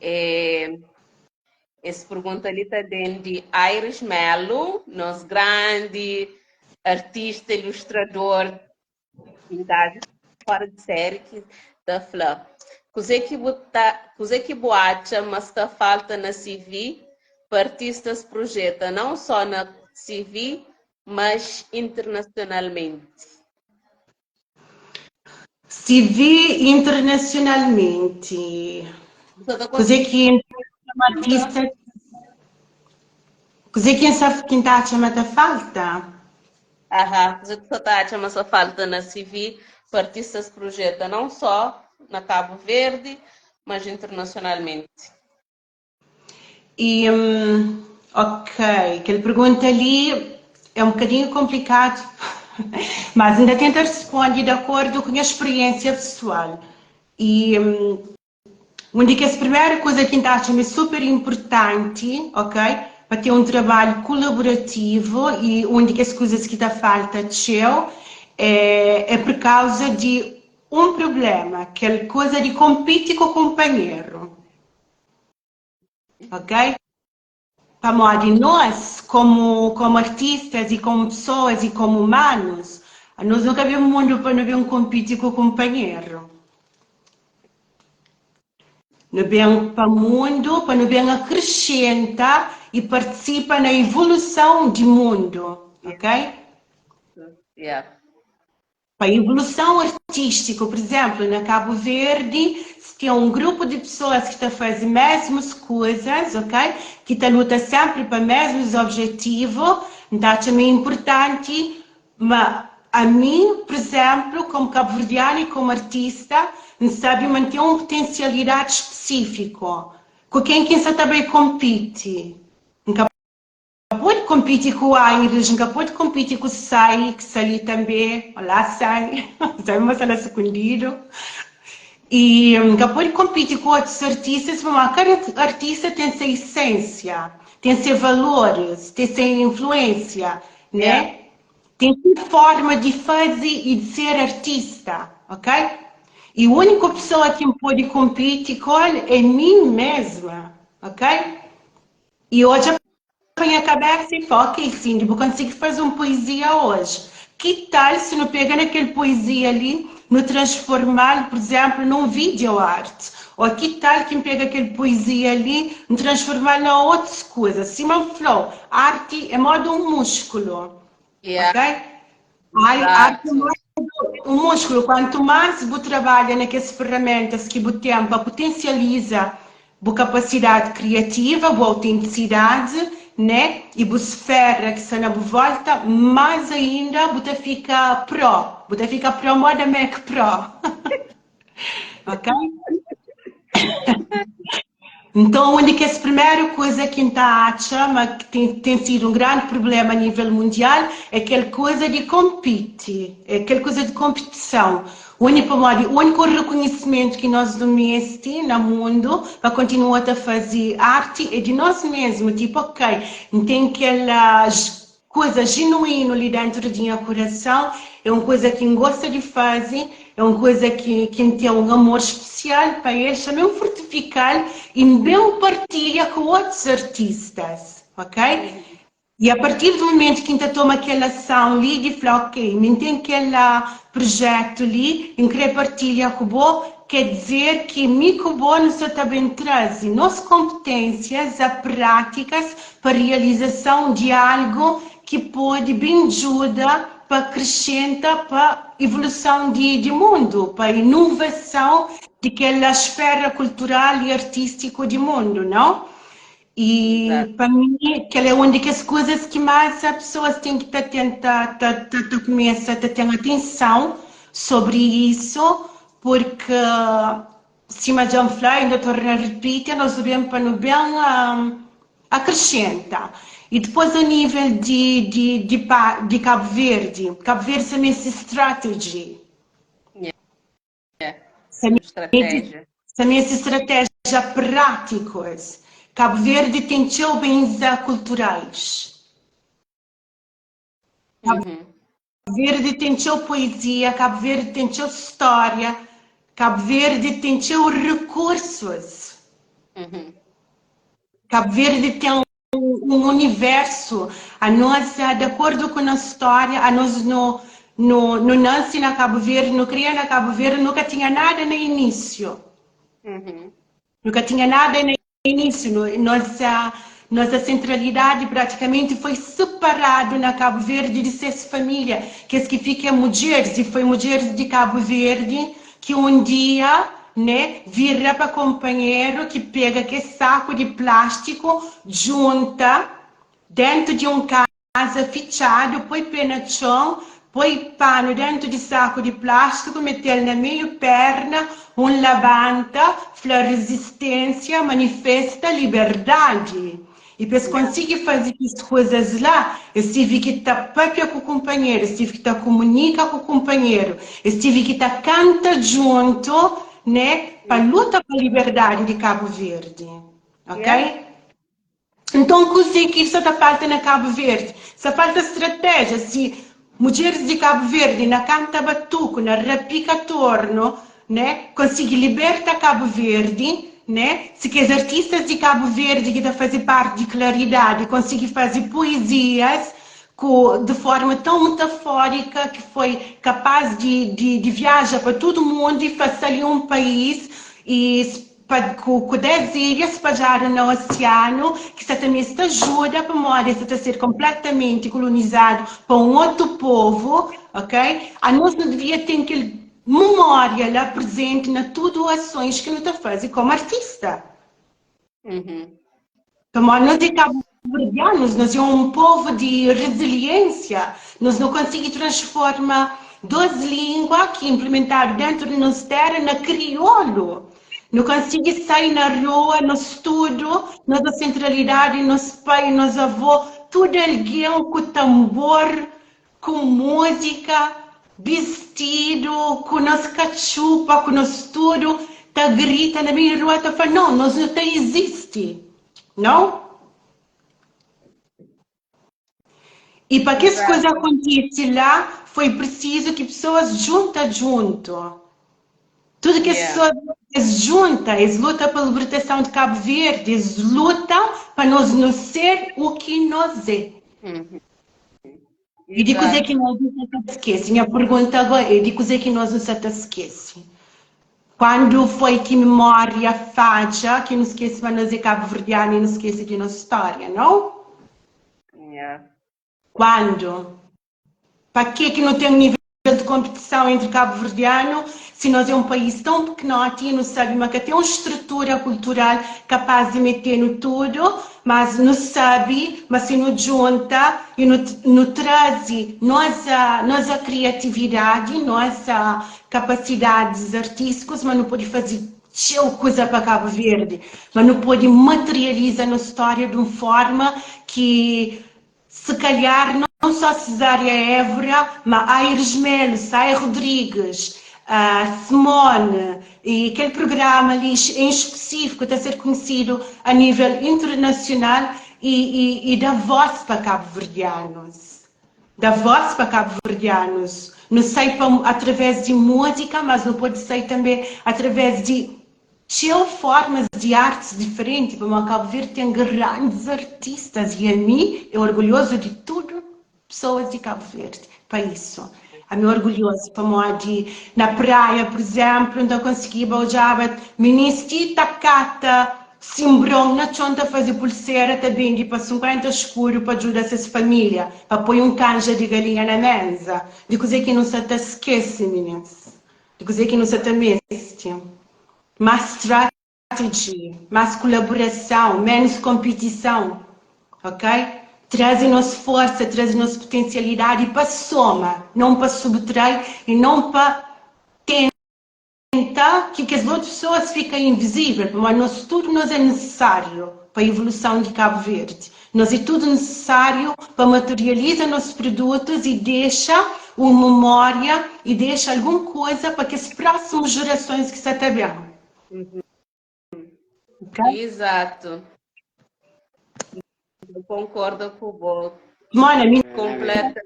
Speaker 1: É, esse pergunta li ta ben di Aires Melo, nos grande artista, ilustrador, Un gaju fora di série ki ta fla, Kuzê ki bu ta, kuzê ki bu atxa ma sta falta na CV pa artistas projeta não só na CV mas internacionalmente?
Speaker 2: CV internacionalmente.
Speaker 1: Bu sa ta
Speaker 2: Kuzê
Speaker 1: konsigi
Speaker 2: ki N ta atxa ma artista, kuzê ki N sa ki N ta atxa ma ta falta?
Speaker 1: Aha, kuzê ki bu sa ta atxa ma sa falta na CV pa artistas projeta não só na Cabo Verde, mas internacionalmente?
Speaker 2: E, ok, kel pergunta li é un bokadinhu konplikadu, mas N ta tenta responde di akordu ku nha spiriénsia pesoal. E un di kes primeru kuza ki N ta atxa ma é super inpurtanti, ok, pa ten un trabalhu kolaborativu i un di kes kuzas ki ta falta txeu é é pur kauza di un prubléma, kel kuza di konpiti ku kunpanheru. Ok? Pamodi nos, komu, komu artistas i komu pesoas i komu umanus, nos nu ka ben mundu pa nu ben konpiti ku kunpanheru. Nu ben pa mundu pa nu ben akresenta i partisipa na evoluson di mundu, ok?
Speaker 1: Yeah.
Speaker 2: Pa evoluson artístiku, pur izénplu, na Kabu Verdi, si ten un grupu di pesoas ki ta faze mesmus kuzas, ok, ki ta luta sénpri pa mesmus objetivu, N ta atxa ma é inpurtanti ma ami, pur izénplu, komu kabuverdianu i komu artista, N sabe ma N ten un putensialidadi spesífiku ku ken ki N sa ta bai konpiti. N ka Ka pode konpiti ku Aires, N ka pode konpiti ku Sai, ki sta li tanbe, olá Sai, sabe ma sta la sukundidu, i N ka pode konpiti ku otus artistas pamodi kada artista ten se isensia, ten se valoris, ten se influensia, né? Ten se forma di faze i di ser artista, ok? I uniku pesoa ki N pode konpiti ku el é mi mesma, ok? E odja pa nha kabesa i fla, ok Cindy, bu konsigi faze un poezia oji. Ki tal si nu pega na kel poezia li, nu transforma-l, pur izénplu, na un video art? Ô ki tal ki N pega kel poezia li, N transforma-l na otus kuza? Sima N fla-u, arti é moda un múskulu, ok? Arti é moda un múskulu. Kuantu más bu trabadja na kes ferramentas ki bu ten pa putensializa bu kapasidadi kriativa, bu autentisidadi, né, i bu sfera ki sta na bu volta, más ainda bu ta fika pro, bu ta fika pro moda Mac Pro. Ok? Nton, un di kes primeru kuza ki N ta atxa ma ten, ten sidu un grandi prubléma a nível mundial é kel kuza di konpiti, é kel kuza di konpitison. Uni pamodi úniku rekonhisimentu ki nos nu meste na mundu pa kontinua ta faze arti é di nos mesmu, tipu, ok, N ten kel kuza jinuínu li déntu di nha kurason, é un kuza ki N gosta di faze, é un kuza ki ki N ten un amor spesial pa el, xa ben fortifika-l i N ben partilha ku otus artistas, ok? I a partir di mumentu ki N ta toma kel ason li di fla, ok, mi N ten kel prujétu li, N krê partilha ku bo, kê dizer ki mi ku bo nu sta ta ben traze nos konpeténsias a prátikas pa realizason di algu ki pode ben djuda pa akresenta pa evoluson di di mundu, pa inovason di kel sfera kultural i artístiku di mundu, nau? E pa mi, kel é un di kes kuzas ki más pesoas ten ki ta tenta, ta, ta, ta kumesa ta ten atenson sobri isu, purki sima dja N fla, inda torna ripiti, nos nu ben pa nu ben akresenta. E dipôs a nível di, di, di, pa, di Kabu Verdi, Kabu Verdi sa meste strategy. Sa meste stratégia práticos. Cabo Verde tem txeu bens culturais. Cabo Verde tem txeu poesia, Cabo Verde tem txeu história, Cabo Verde tem txeu recursos. Cabo Verde tem un universu. Anos, di akordu ku nos stória, anos no no no nanse na Kabu Verdi, no kria na Kabu Verdi, no ka tinha nada na inísiu. No ka tinha nada na inísiu. No, nos. Nosa sentralidadi pratikamenti foi separadu na Kabu Verdi di ses família, kes ki fika é mudjeris, i foi mudjeris di Kabu Verdi ki un dia, né, vira pa konpanheru ki pega kes saku di plástiku, djunta dentu di un kaza fitxadu, poi pé na txon, poi panu dentu di saku di plástiku, mete-l na meiu perna, un labanta, fla rezisténsia, manifesta liberdadi. I pa es konsigi faze kes kuzas la, es tive ki ta pâpia ku kunpanheru, es tive ki ta kumunika ku kunpanheru, es tive ki ta kanta djuntu, né, pa luta pa liberdadi di Kabu Verdi. Ok? Nton, kuzê ki sa ta falta na Kabu Verdi? Sa falta stratéjia. Si mudjeris di Kabu Verdi na kanta batuku, na rapika tornu, né, konsigi liberta Kabu Verdi, né, si kes artistas di Kabu Verdi ki ta faze parti di Claridadi konsigi faze poezias ku di forma tão metafórika ki foi kapaz di di di viaja pa tudu mundu i fase ali un país i pa ku ku 10 ilha spadjadu na osianu ki sa ta meste ajuda pamodi es sa ta ser konpletamenti kolonizadu pa un otu povu, ok? Anos nu devia ten kel memória la prezenti na tudu asons ki nu ta faze komu artista. Pamodi nos é kabuverdianus, nos é un povu di reziliênsia, nos nu konsigi transforma dos língua ki inplimentadu dentu di nos téra na kriolu. Nu konsigi sai na rua, nos tudu, nos sentralidadi, nos pai, nos avô, tudu algen ku tanbor, ku múzika, bistidu, ku nos katxupa, ku nos tudu, ta grita na meiu di rua, ta fla, Nau, nos nu ta izisti! Nau? I pa kes kuza kontise la, foi prisizu ki pesoas djunta djuntu. Tudu kes pesoas es djunta, es luta pa libertason di Kabu Verdi, es luta pa nos nu ser u ki nos é. I di kuzê ki nos nu sa ta skese? Nha pergunta agora é di kuzê ki nos nu sa ta skese? Kuandu foi ki memória fadja ki nu skese ma nos é kabuverdianu i nu skese di nos stória, nau? Kuandu? Pa ke ki nu ten nível di konpetison entri kabuverdianu si nos é un país tãu pikinoti i nu sabe ma ka ten un strutura kultural kapaz di mete-nu tudu, mas nu sabe ma si nu djunta i nu nu traze nosa nosa kriatividadi, nosa kapasidadis artístikus ma nu pode faze txeu kuza pa Kabu Verdi, ma nu pode materializa nos stória di un forma ki Se calhar não só Cesária Évora, ma Aires Melo, Say Rodrigues, Simone e kel programa li em específico ta ser conhecido a nível internacional e, e, e da voz pa cabo-verdianos. Da voz pa cabo-verdianos. Nu sai pa, através di música, mas nu pode sai também através di Txeu formas di artis diferenti pamodi Kabu Verdi ten grandis artistas i ami é orgulhozu di tudu pesoas di Kabu Verdi pa isu. Ami é orgulhozu pamodi na praia, pur izénplu, N ta konsigiba odjaba minis ti ta kata sinbron na txon ta faze pulsera ta bende pa 50 skudu pa djuda ses família pa poi un kanja di galinha na méza. Di kuzê ki nu sa ta skese, minis? Di kuzê ki nu sa ta meste? Más strategy, más kulaborason, ménus konpitison, ok? Traze nos forsa, traze nos putensialidadi pa soma, non pa subtrai i non pa tenta ki kes otu pesoas fika invizível, pamodi nos tudu nos é nisisáriu pa ivoluson di Kabu Verdi. Nos é tudu nisisáriu pa materializa nos produtus i dexa un memória i dexa algun kuza pa kes prósimus jerasons ki sa ta ben.
Speaker 1: Ok? Exato. Eu concordo ku bo.
Speaker 2: Mona, mi Completamente.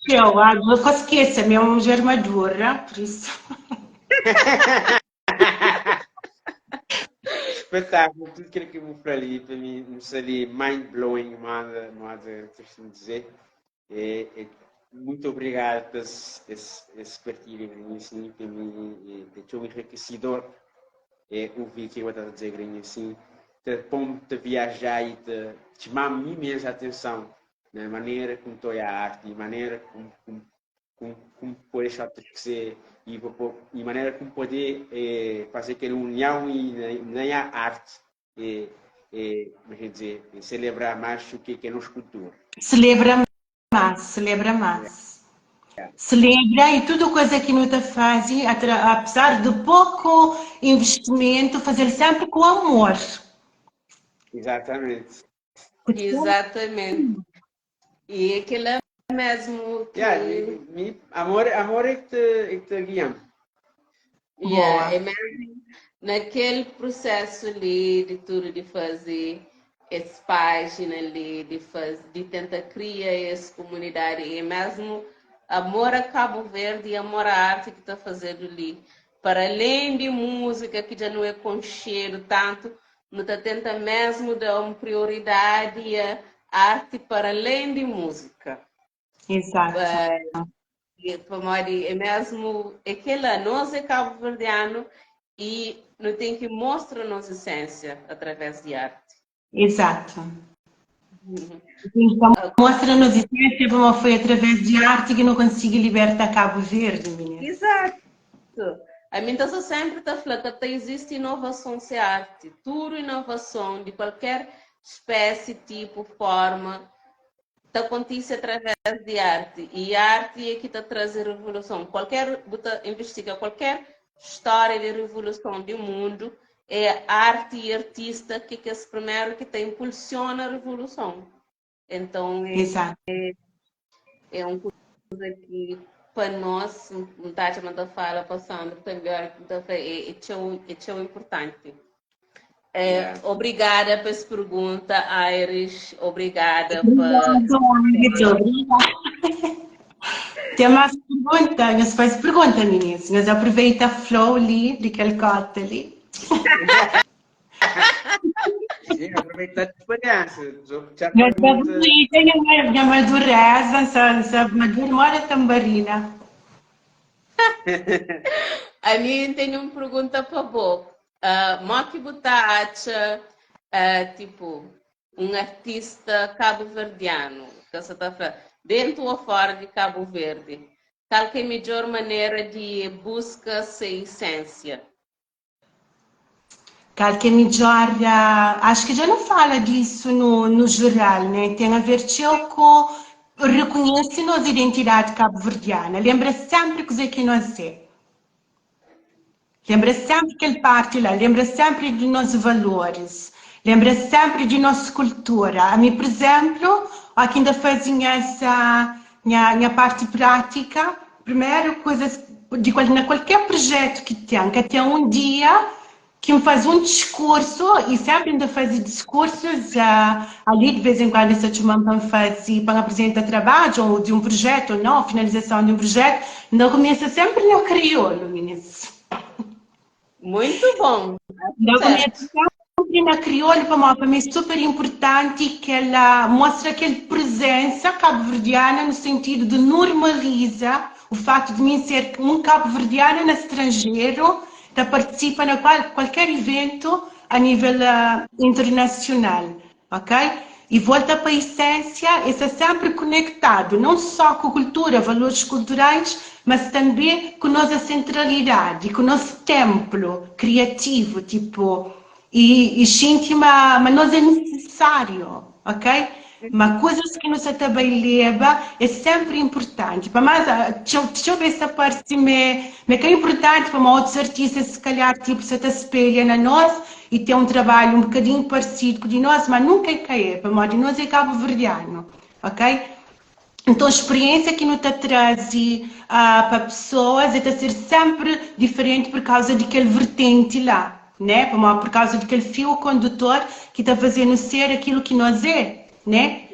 Speaker 2: txeu, ah, ka skese, mi é un mudjer madura, por isu.
Speaker 3: Espetáculo, tudo aquilo que eu vou falar ali, para mim, não seria mind blowing, moda, moda, costumo dizer. É, é, muito obrigado por esse, esse, esse partilha, assim, para mim, é, é tão enriquecedor é, ouvir o que eu estava a dizer, assim. ta pô-m ta viajá i ta txma-m mi mesmu atenson na manera ku N ta oiá arti, manera ku ku N pode xa ta skse i pa pô i manera ku N pode faze kel union i na nha arti e e ker dizer, selebrá más u ke ke nos kultura.
Speaker 2: Selebra más, selebra más. Selebra i tudu kuza ki nu ta faze, apesar di poku investimentu, faze-l senpri ku amor.
Speaker 3: Exatamente.
Speaker 1: Exatamente. E é kela mesmu ki.
Speaker 3: Yeah, mi, mi, amor, amor é que te, é que te guia.
Speaker 1: Yeah, é mesmu naquele processo li de tudo de fazer esse página li, de faz, de tentar criar essa comunidade, é mesmo amor a Cabo Verde e amor à arte que está fazendo ali. Para além de música, que já não é concheiro tanto, não está tenta mesmo dar uma prioridade à arte para além de música.
Speaker 2: Exato.
Speaker 1: Pamodi é mesmo é aquela, nós é cabo-verdiano e nós tem que mostrar a nossa essência através de arte.
Speaker 2: Exato. Então, mostra-nos essência como foi através de arte que não consegui libertar Cabo Verde, menina.
Speaker 1: Exato. A mim tá sempre tá falando que até existe inovação sem arte. Tudo inovação de qualquer espécie, tipo, forma, tá acontece através de arte. E a arte é que tá trazendo revolução. Qualquer, bota, investiga qualquer história de revolução do mundo, é arte e artista que é esse primeiro que te impulsiona a revolução. Então é,
Speaker 2: Exato.
Speaker 1: é uma coisa que para nós, não tá chamando fala para Sandro também, é, é, é, é importante. É,
Speaker 3: Yeah.
Speaker 1: Obrigada pela pergunta, Aires. Obrigada por.
Speaker 2: Obrigada. Tem mais pergunta? Nós faz pergunta, meninas. Nós aproveita flow ali, de aquele corte ali.
Speaker 3: Sim, aproveitar a experiência. Já
Speaker 2: Nós
Speaker 3: pergunta.
Speaker 2: aproveita minha madureza, essa madura mora tambarina.
Speaker 1: A mim tem uma pergunta para você. Mo ki bu ta atxa, tipo, um artista cabo-verdiano, que você está falando, dentro ou fora de Cabo Verde, qual que é a melhor maneira de buscar sua essência?
Speaker 2: Qual que é melhor, acho que já não fala disso no geral, né? Tem a ver com reconhece nossa identidade cabo-verdiana, lembra sempre que é que nós é. Lembra sempre que ele parte lá, lembra sempre de nossos valores, lembra sempre de nossa cultura. A mim, por exemplo, aqui ainda fazem essa minha parte prática, primeiro coisa de na qualquer projeto que tem, que até um dia que me faz um discurso, e sempre ainda faz discursos ali de vez em quando essa turma para fazer, para apresentar trabalho ou de um projeto ou não, finalização de um projeto, não começa sempre no crioulo, meninas.
Speaker 1: Muito bom.
Speaker 2: Não começa sempre na crioulo, para mim é super importante que ela mostre aquela presença cabo-verdiana no sentido de normaliza o fato de mim ser um cabo-verdiano no estrangeiro, que participa em qualquer evento a nível internacional, ok? E volta para a essência, isso é sempre conectado, não só com cultura, valores culturais, mas também com nossa centralidade, com o nosso templo criativo, tipo, e sente, mas nós é necessário, ok? Mas coisas que nos também leva é sempre importante. Para mais, deixa eu ver essa parte me que é importante para outros artistas, se calhar, tipo, se te espelha na nós e tem um trabalho um bocadinho parecido com o de nós, mas nunca é cair, para nós, de nós é cabo-verdiano, ok? Então, a experiência que nos traz para pessoas é de ser sempre diferente por causa daquele vertente lá, né? Por causa daquele fio condutor que está fazendo ser aquilo que nós é, né?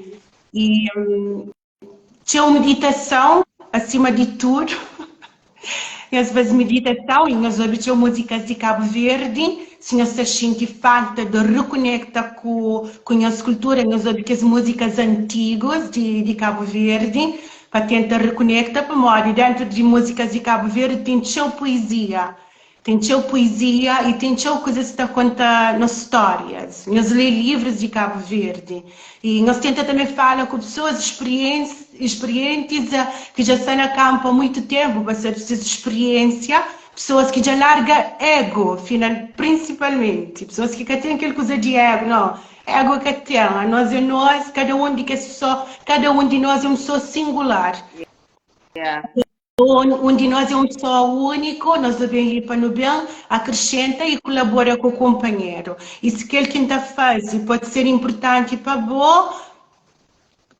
Speaker 2: E tinha uma meditação acima de tudo. E às vezes meditação e nós ouvimos músicas de Cabo Verde, se nós sente falta de reconectar com a nossa cultura, nós ouvimos as músicas antigas de Cabo Verde, para tentar reconectar, para modo, dentro de músicas de Cabo Verde tem sua poesia. Ten txeu poezia i ten txeu kuzas ki ta konta nos stórias. Nhos lé livrus di Kabu Verdi i nhos tenta tanbê fala ku pesoas spirientis ki dja sta na kanpu há muitu ténpu pa sabe ses spiriénsia, pesoas ki dja larga ego, final, prinsipalmenti pesoas ki ka ten kel kuza di ego, nau, ego ka ten, anos é nos, kada un di kes pesoa, kada un di nos é un pesoa singular. Un di nos é un pesoa úniku, nos nu ben li pa nu ben akresenta i kolabora ku kunpanheru. I si kel ki N ta faze pode ser inpurtanti pa bo,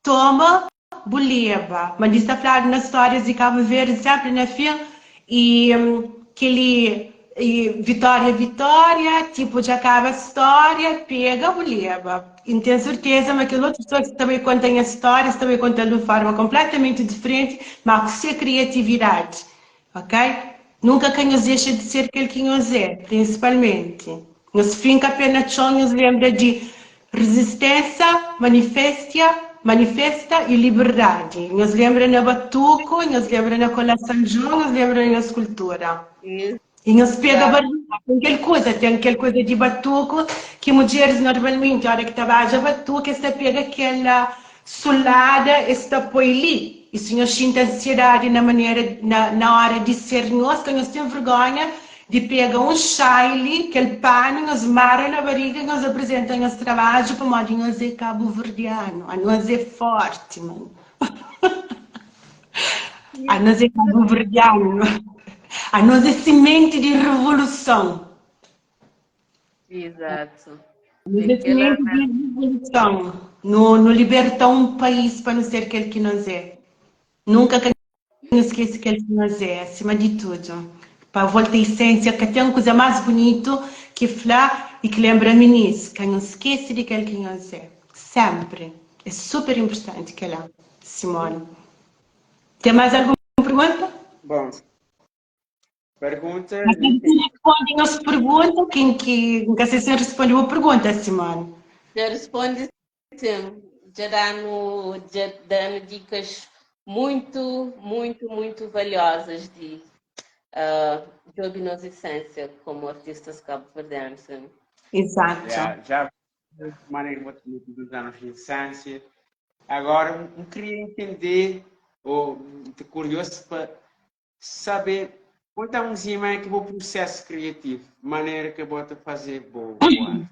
Speaker 2: toma bu leba. Ma di sta fladu na stórias di Kabu Verdi sénpri na fin i kel-li i vitória vitória, tipu dja kaba stória, pega bu leba. I N ten serteza ma kel otu pessoa ki sta bai konta nha stória sta bai konta-l di un forma konpletamenti diferenti, má ku se kriatividadi, ok? Nunka ka nhos dexa di ser kel ki nhos é, prinsipalmenti. Nhos finka pé na txon, nhos lenbra di rezisténsa, manifestia, manifesta i liberdadi. Nhos lenbra na batuku, nhos lenbra na Kola San Jon, nhos lenbra na nhos kultura. I nhos pega barriga, ten kel kuza, ten kel kuza di batuku ki mudjeris normalmenti ora ki ta badja batuku es ta pega kel sulada es ta poi li. I si nhos xinti ansiedadi na manera na na ora di ser nhos, ka nhos ten vergonha di pega un xaili, kel panu, nhos mara na bariga nhos aprizenta nhos trabadju pamodi nhos é kabuverdianu, anos é forti mano. Anos é kabuverdianu, anos é simenti di revoluson.
Speaker 1: Exato.
Speaker 2: Anos é simenti di revoluson. Nu, nu liberta un país pa nu ser kel ki nos é. Nunka ka nu skese kel ki nos é, asima di tudu. Pa volta esensia, ka ten kuza más bunitu ki fla i ki lenbra minis, ka nhos skese di kel ki nhos é. Senpri. É super inpurtanti kel-la. Simone. Ten mais algun pergunta?
Speaker 3: Bom, pergunta.
Speaker 2: Mas se você responde nos pergunta, quem que. Nunca sei se eu responde uma pergunta, Simone.
Speaker 1: Já responde sim. Já dá-nos já dá dicas muito, muito, muito valiosas de uh, de nos essência como artistas cabo-verdianos.
Speaker 2: Exato.
Speaker 3: Já, já maneira que dos anos de essência. Agora, eu queria entender, ou estou curioso para saber, conta um cima é que o processo criativo, maneira que bota fazer boa arte.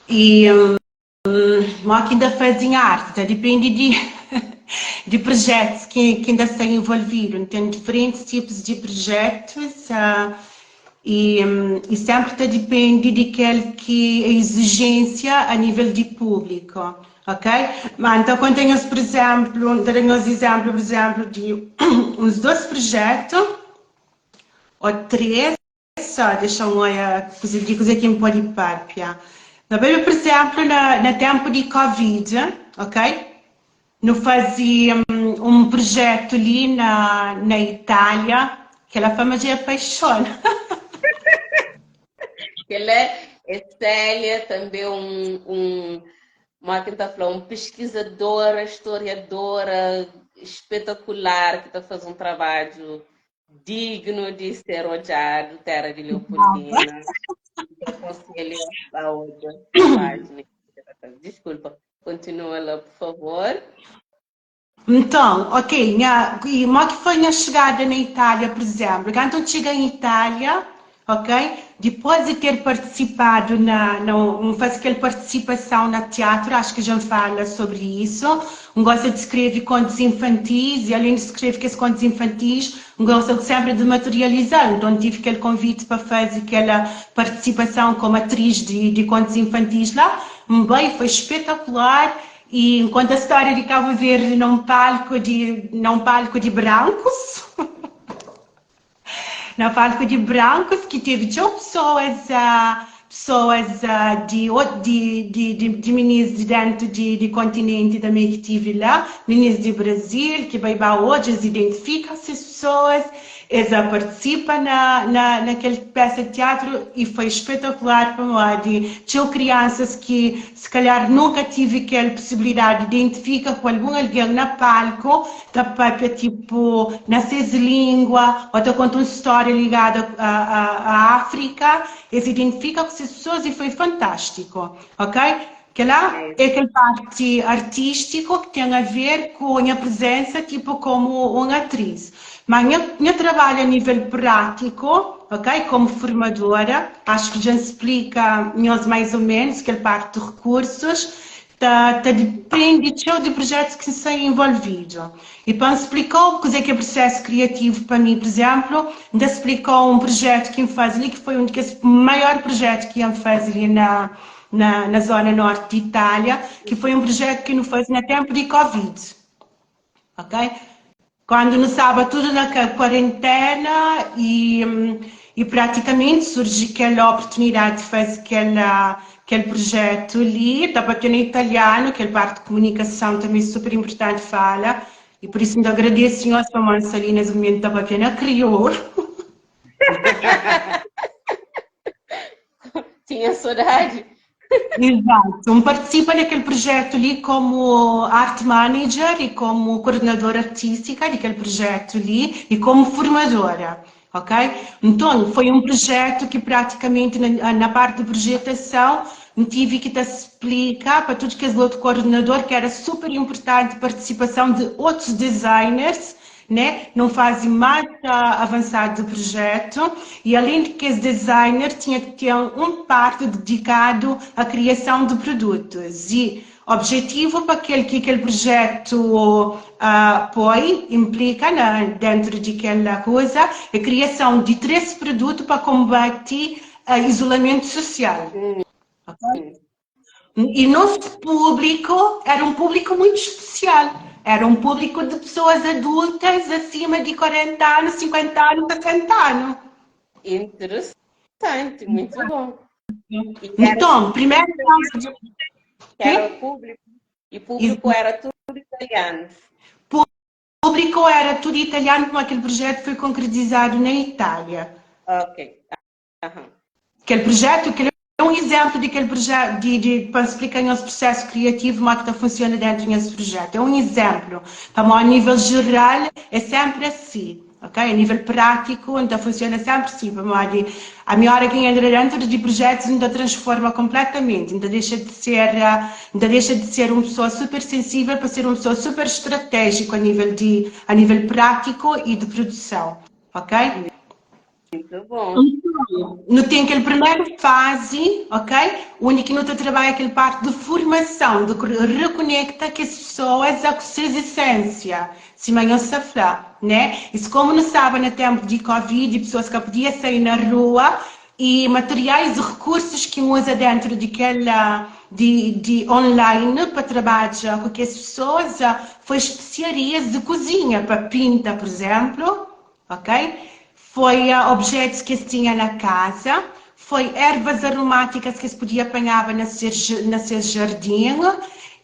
Speaker 2: E hum, que ainda fazem arte, tá? Depende de, de projetos que, que ainda estão envolvidos. Tem diferentes tipos de projetos. Uh, E, e sempre ta depende di kel ki é exigência a nível di público, ok? Ma N ta konta nhos, por exemplo, N ta da nhos exemplo, por exemplo, di uns dos projeto ou três, só dexa-m oia kuze di kuze ki N pode papia. Na bai, por exemplo, na, na tempo di Covid, ok? Nu faze un projetu li na na Itália, kel-la fla ma dja é apaixona.
Speaker 1: Kel-la é Célia, tanbê un, un, modi ki N ta fla, un piskizadora, storiadora spetakular ki ta faze un trabadju dignu di ser odjadu, Téra di Leopoldina. N ta akonselha ba odja trabadju. Diskulpa. Continua lá, por favor.
Speaker 2: Nton, ok, nha, e mo ki foi nha chegada na Itália, por exemplo? Kantu N txiga em Itália, ok, dipôs di ter partisipadu na, na un, N faze kel partisipason na tiatru, acho ki dja N fala sobri isu, N gosta di skrebe kontus infantis e alén di skrebe kes kontus infantis, N gosta senpri di materializa-l, nton N tive kel konviti pa faze kel partisipason komu atris di, di kontus infantis la. N bai, foi espetakular e N konta stória di Kabu Verdi na un palku di na un palku di brankus na palku di brankus ki tevi txeu pesoas Pesoas di di di minis di dentu di di kontinenti tanbe ki tivi la, minis di Brazil ki bai ba odja, es identifika ses pesoas, es a partisipa na na na kel pesa di tiatru i foi espetakular pamodi txeu kriansas ki se kalhar nunka tivi kel posibilidadi di identifika ku algun algen na palku ta papia tipo na ses lingua o ta konta un storia ligadu a a a Afrika. Es identifika ku ses pesoas i foi fantástiku, ok? Kel-la é kel parti artístiku ki ten a ver ku nha prezensa tipo komu un atris. Má nha nha trabalhu a nível prátiku, ok, komu formadora, acho ki dja N splika nhos mais ou menos kel parti di rekursus, Ta ta dipende txeu di projetus ki N sta involvidu. I pa N splika-u kuzê ki é prosesu kriativu pa mi, pur izénplu, N ta splika-u un projetu ki N faze li ki foi un di kes maior projetu ki N faze li na na na zóna nórti di Itália, ki foi un projetu ki nu faze na ténpu di Covid. Ok? Kandu nu staba tudu na kel kuarentena i i pratikamenti surji kel oportunidadi di faze kel kel projetu li, ta papia na italianu, kel parti di kumunikason tanbe super inpurtanti fala, i pur isu N ta agradese nhos pamodi N sta li nes mumentu ta papia na kriolu.
Speaker 1: Tinha sodadi.
Speaker 2: Exato. N partisipa na kel projetu li komu art manager i komu koordenadora artístika di kel projetu li i komu formadora, ok? Nton, foi un projetu ki pratikamenti na, na parti di projetason N tivi ki ta splika pa tudu kes otu koordenador ki era super inpurtanti partisipason di otus designers né? Num fase mais avansadu di projetu e além di kes designer tinha ki ten un parti dedikadu a kriason di produtus e objetivu pa kel ki kel projetu poi, implika na dentru di kel kuza é kriason di 3 produtu pa konbati izolamentu sosial. Ok? E nos público era um público muito especial. Era um público de pessoas adultas acima de 40 anos, 50 anos, 60 anos.
Speaker 1: Interessante, muito bom.
Speaker 2: Então, primeiro
Speaker 1: era o público e público era tudo italiano.
Speaker 2: Público era tudo italiano, como aquele projeto foi concretizado na Itália.
Speaker 1: Ok.
Speaker 2: Kel projetu, kel é un izénplu di kel projetu, di, di, pa N splika nhos prosesu kriativu modi ki ta funsiona déntu di nhos projetu. É un izénplu, pamodi a nível jeral é sénpri asi, ok? A nível prátiku N ta funsiona sénpri si, pamodi ami óra ki N entra déntu di projetus N ta transforma konpletamenti, N ta dexa di ser, N ta dexa di ser un pesoa super sensível pa ser un pesoa super stratéjiku a nível di, a nível prátiku i di produson, ok?
Speaker 1: Muito bom.
Speaker 2: Então, nu ten kel primeru fazi, ok? Undi ki nu ta trabadja kel parti di formason, di rekonekta kes pesoas a ku ses esensia, sima nhos ta fla, né? I komu nu staba na tenpu di Covid i pesoas ka podia sai na rua, i materiais i rekursus ki nu uza dentru di kel di di online pa trabadja ku kes pesoas foi spesiarias di kuzinha pa pinta, pur izenplu, Ok? Foi objetus ki es tinha na kaza, foi ervas aromátikas ki es podia panhaba na ses na ses jardin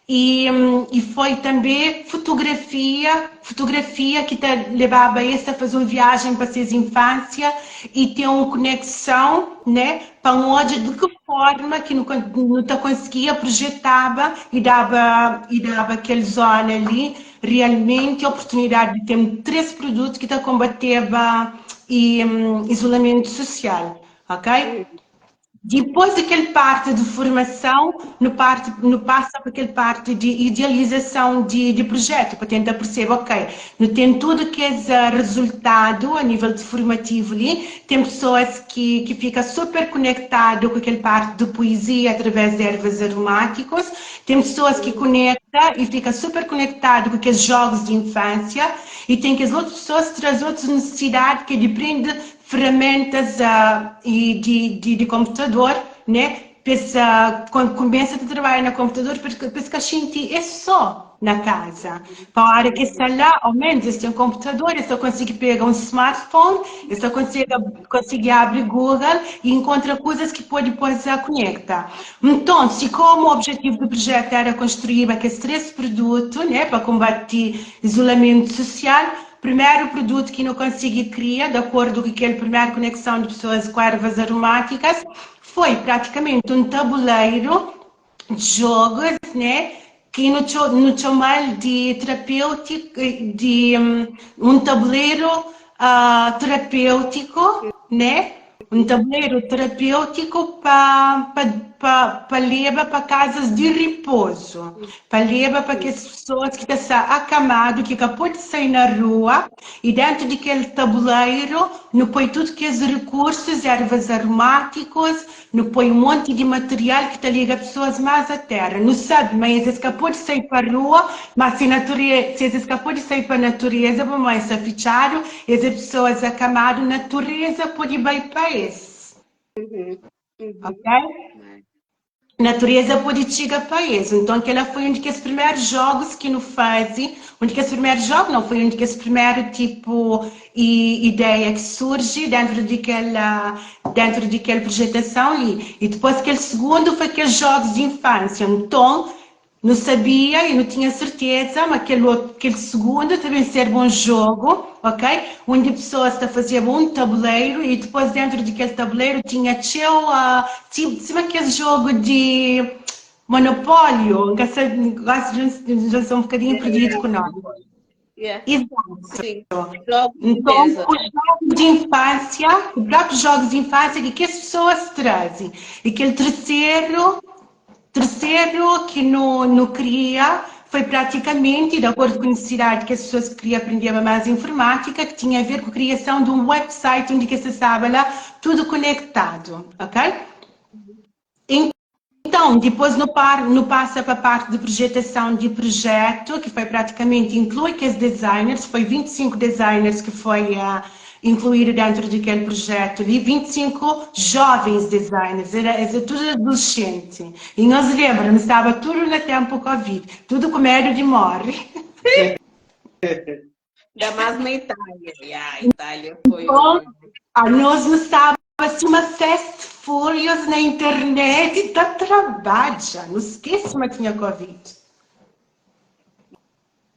Speaker 2: i i foi tanbe fotografia, fotografia ki ta lebaba es ta faze un viajen pa ses infánsia i ten un konekson, né, pa N odja di ki forma ki nu nu ta konsigia projetaba i daba i daba kel zona li Realmenti oportunidadi di ten 3 produtu ki ta konbateba izolamentu susial, ok? Dipôs di kel parti di formason, nu parti, nu pasa pa kel parti di idealizason di di projetu, pa tenta persebe, ok, nu ten tudu kes rezultadu a nível di formativu li, ten pesoas ki ki fika super konektadu ku kel parti di poezia através di ervas aromátikus, Ten pesoas ki konekta i fika super konektadu ku kes jogus di infansia i ten kes otus pesoas ki traze otus nisisidadi ki é di prende feramentas i di di di konputador ne pa es kumesa ta trabadja na konputador pa es ka xinti es so. na kaza. Pa óra ki es sta la, au ménus es ten konputador, es ta konsigi pega un smartphone, es ta konsigi abri Google i inkontra kuzas ki pode pô-s a konekta. Nton, si komu objetivu di prujétu éra konstruíba kes 3 produtu, né, pa konbati izulamentu susial, primeru produtu ki nu konsigi kria, di akordu ku kel primeru konekson di pesoas ku ervas aromátikas, foi pratikamenti un tabuleiru jogus, né, ki nu nu txomal di terapêutiku, di un tabuleru terapêutiku, né, un tabuleru terapêutiku pa pa pa pa leba pa kazas di ripozu, pa leba pa kes pesoas ki ta sta akamadu, ki ka pode sai na rua, i dentu di kel tabuleru nu poi tudu kes rikursus, ervas aromátikus, Nu poi un monti di material ki ta liga pesoas más a téra. Nu sabe ma es es ka pode sai pa rua, má si nature, si es es ka pode sai pa natureza pamodi es sta fitxadu, es é pesoas akamadu, natureza pode bai pa es. Ok? Natureza pode txiga pa es. Nton, kel-la foi un di kes primeru jogus ki nu faze, un di kes primeru jogu não, foi un di kes primeru tipu i ideia ki surji dentru di kel dentru di kel projetason li. I dipôs kel sugundu foi kes jogus di infansia. Nton, nu sabia i nu tinha serteza ma kel otu kel sugundu ta ben serba un jogu, ok, undi pesoas ta fazeba un tabuleiru i dipôs dentru di kel tabuleiru tinha txeu tipu sima kes jogu di monopólio, N ka sabe, gosi dja N sta un bokadinhu perdidu ku nomi.
Speaker 1: Yeah.
Speaker 2: Exato.
Speaker 1: Sim. Jogos de
Speaker 2: Então,
Speaker 1: mesa.
Speaker 2: os jogos de infância, os próprios jogos de infância que as pessoas trazem. E aquele terceiro, terceiro que no, no cria foi praticamente, de acordo com a necessidade que as pessoas queriam aprender mais informática, que tinha a ver com a criação de um website onde que se estava lá tudo conectado, ok? Então, dipôs nu par, nu pasa pa parti di projetason di projetu, ki foi praticamenti inklui kes designers, foi 25 designers ki foi inkluídu dentru di kel projetu li, 25 jovens designers, era, es é tudu adolescenti. I nhos lenbra, nu staba tudu na tempu Covid, tudu ku medu di morri.
Speaker 1: Ainda mais na Itália. Yeah, a Itália foi
Speaker 2: Então,
Speaker 1: um.
Speaker 2: a nós não estava assim uma fast furious na internet da trabalha. Não esquece, mas tinha Covid.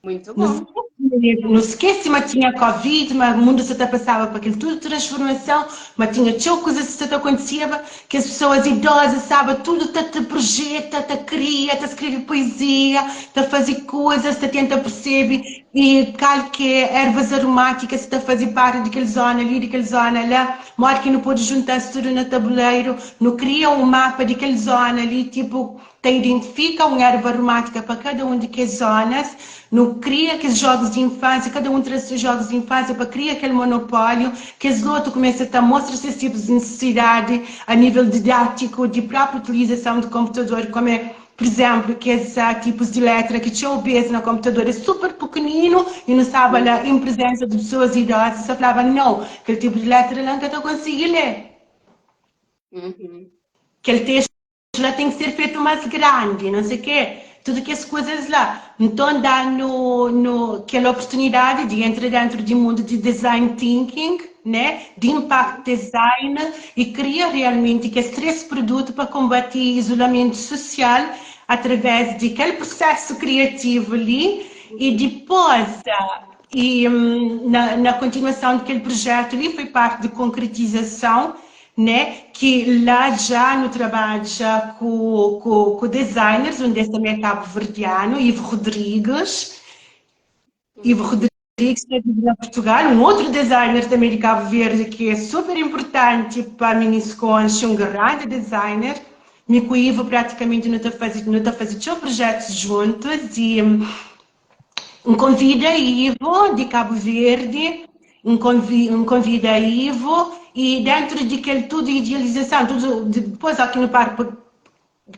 Speaker 1: Muito
Speaker 2: Não
Speaker 1: bom.
Speaker 2: esquece, não esquece, mas tinha Covid, mas o mundo só tá passava por aquilo tudo transformação, mas tinha txeu coisas que só acontecia, que as pessoas idosas, sabe, tudo tá te projeta, te cria, te escreve poesia, te fazer coisas, te tenta perceber E kal ki é ervas aromátikas ki ta faze parti di kel zona li, di kel zona la, modi ki nu pode junta-s tudu na tabuleiru, nu kria un mapa di kel zona li, tipu ta identifika un erva aromátika pa kada un di kes zonas, nu kria kes jogus di infansia, kada un traze ses jogus di infansia pa kria kel monopóliu, kes lotu kumesa ta mostra ses tipus di nisisidadi a nível didátiku di própi utilizason di konputador, kome Pur izénplu, kes tipus di létra ki txeu bês na konputador é super pikininu i nu staba la en prezénsa di pesoas idozu, ta flaba, Nau, kel tipu di létra la N ka ta konsigi lé. Kel testu la ten ki ser fetu más grandi, não sei kê, tudu kes kuzas la. Nton, da-nu nu kel oportunidadi di entra déntu di mundu di design thinking, né, di impact design i kria realmenti kes 3 produtu pa konbati izulamentu susial através di kel prusesu kriativu li i dipôs i na na kontinuason di kel prujetu li foi parti di konkretizason, né, ki la dja nu trabadja ku ku ku designers, un des tanbe é kabu-verdianu, Ivo Rodrigues. Ivo Rodrigues ta vive na Portugal, un outro designer também de Cabo Verde que é super importante pa minis konxe, un grande designer. Mi ku Ivo praticamente nu ta faze nu ta faze txeu projetos juntos e N konvida Ivo di Cabo Verde, N konvi N konvida Ivo e dentro di kel tudu idealizason, tudu dipôs ó ki nu para pa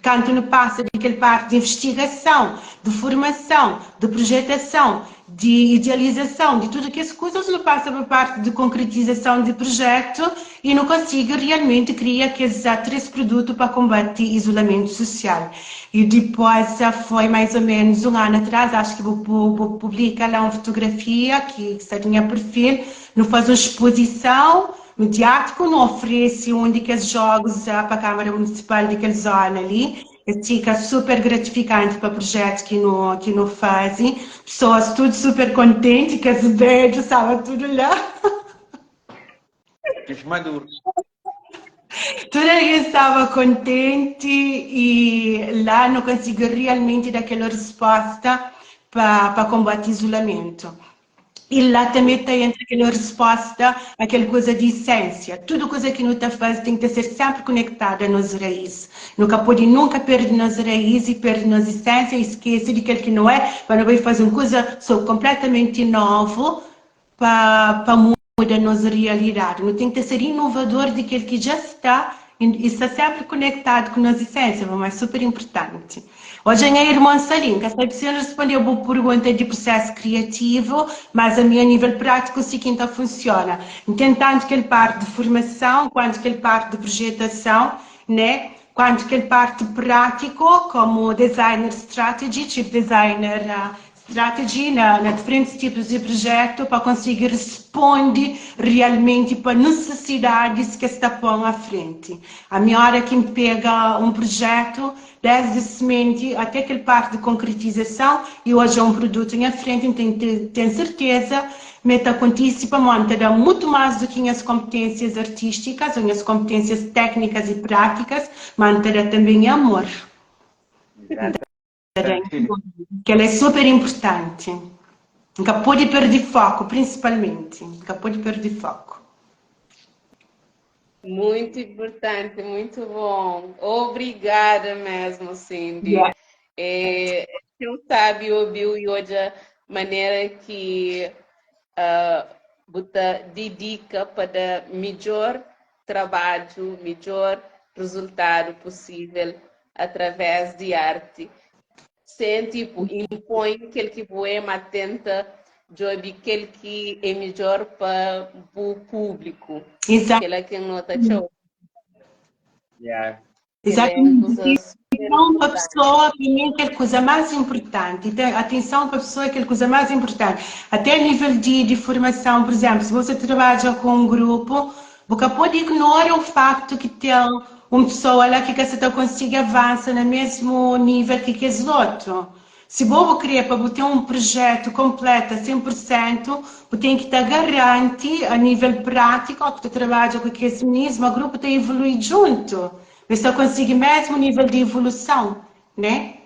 Speaker 2: Kantu nu pasa di kel parti di invistigason, di formason, di projetason di idealizason di tudu kes kuzas, nu pasa pa parti di konkretizason di projetu i nu konsigi realmenti kria kes 3 produtu pa konbati izulamentu susial. I dipôs foi mais ou menos un anu atrás, acho ki bu bu publika la un fotografia ki sta di nha perfil, nu faze un spozison mediátiku, nu oferese un di kes jogus pa Câmara Municipal di kel zona li. Es fika super gratifikanti pa projetu ki nu ki nu fazi. Pesoas tudu super kontenti, kes bedju staba tudu la.
Speaker 3: Kes maduru.
Speaker 2: Tudu algen staba kontenti i la nu konsigi realmenti da kel resposta pa pa konbati izulamentu. I la tanbê ta entra kel resposta a kel kuza di isénsia. Tudu kuza ki nu ta faze ten ki ta ser sénpri konektadu a nos raís. Nu ka pode nunka perde nos raís i perde nos isénsia i skese di kel ki nu é pa nu bai faze un kuza so konpletamenti novu pa pa muda nos rialidadi. Nu ten ki ta ser inovador di kel ki dja sta i sta sénpri konektadu ku nos isénsia, pamodi é super inportanti. Odja nha irmon sta li, N ka sabe si N respondeu bu pergunta di prusésu kriativu, mas ami a nível prátiku si ki N ta funsiona. N ten tantu kel parti di formason, kuantu kel parti di projetason, né, kuantu kel parti prátiku komu designer strategy, chief designer Strategy na na diferentis tipus di projetu pa konsigi rispondi realmenti pa nesesidadis ki es ta pon a frenti. Ami ora ki N pega un projetu, desdi simenti ate kel parti di konkretizason i odja un produtu nha frenti, N ten ten serteza ma e ta kontisi pamodi N ta da mutu mas du ki nhas konpetensias artistikas o nhas konpetensias teknikas i pratikas, ma N ta da tanbe nha amor. Kel-la é super inportanti. N ka pode perde foku, prinsipalmenti. N ka pode perde foku.
Speaker 1: Muito importante, muito bom. Obrigada mesmo, Cindy.
Speaker 2: Yeah.
Speaker 1: É, eu sabe, ouviu e odja maneira que uh, bu ta dedica pa da midjor trabadju, midjor resultado possível através di arti, sen tipo inpoi kel ki bu é, ma tenta djobe kel ki é midjor pa bu públiku.
Speaker 2: Exato.
Speaker 1: Kela ki N nota txeu.
Speaker 3: Yeah.
Speaker 1: Kela é un
Speaker 2: Exatamente.
Speaker 1: kuza super
Speaker 2: Atenson pa
Speaker 1: inportanti.
Speaker 2: pessoa, para mim, é kel kuza más inportanti. Ten, atenson pa pessoa é kel kuza más inportanti. Até a nível di, di formason, por exemplo, se você trabalha com um grupo, bu ka pode ignora o facto ki ten un pesoa la ki ka sa ta konsigi avansa na mesmu nível ki kes otu. Si bo bu kre pa bu ten un projetu konpletu a 100 pur sentu, bu ten ki ta garanti a nível prátiku ó ki ta trabadja ku kes minis ma grupu ta evolui djuntu, ma es ta konsigi mesmu nível di evoluson, né?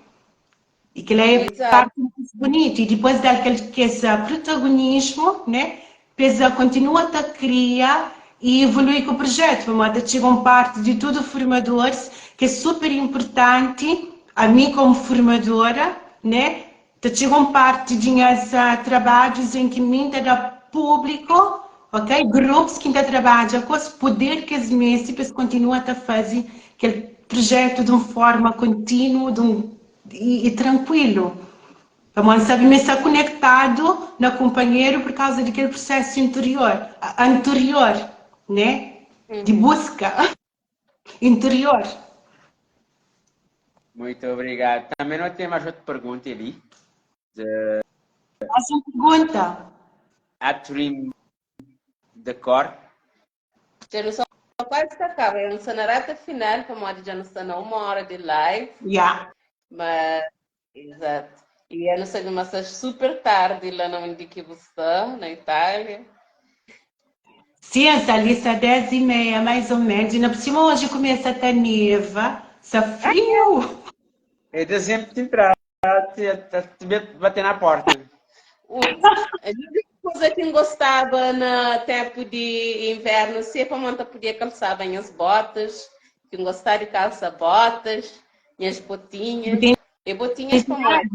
Speaker 2: I kel-la é
Speaker 1: Exato.
Speaker 2: parti más bunitu. I dipôs da-l kel kes protagonismu, né? Pa es kontinua ta kria i evolui ku projetu, pamodi ta txiga un parti di tudu formadoris ki é super inportanti, ami komu formadora, né? Ta txiga un parti di nhas trabadjus en ki mi N ta da públiku, ok, grupus ki N ta trabadja ku es, puder ki es meste pa es kontinua ta faze kel projetu di un forma kontínuu, di un i trankuilu. Pamodi N sabe ma es sta konektadu na kunpanheru pur kauza di kel prusésu interior, anterior, né? Di buska interior.
Speaker 3: Muito obrigado. Também não tem mais outra pergunta ali. De
Speaker 2: Mais uma pergunta.
Speaker 3: Atrim Decor.
Speaker 1: Dja nu sta kuazi ta kaba, nu sta na reta final pamodi dja nu sta na uma hora di live.
Speaker 2: Yeah.
Speaker 1: Mas, exato. E eu não sabe, mas está super tarde lá na onde que você está, na Itália.
Speaker 2: Sim, essa ali está 10 e meia, mais ou menos. E na por cima hoje começa a estar neva, está frio.
Speaker 3: É dezembro de entrar, bater na porta.
Speaker 1: A única coisa que eu gostava na tempo de inverno, se para montar podia calçar bem as botas, que eu gostava de calça botas, minhas botinhas, e botinhas para mais.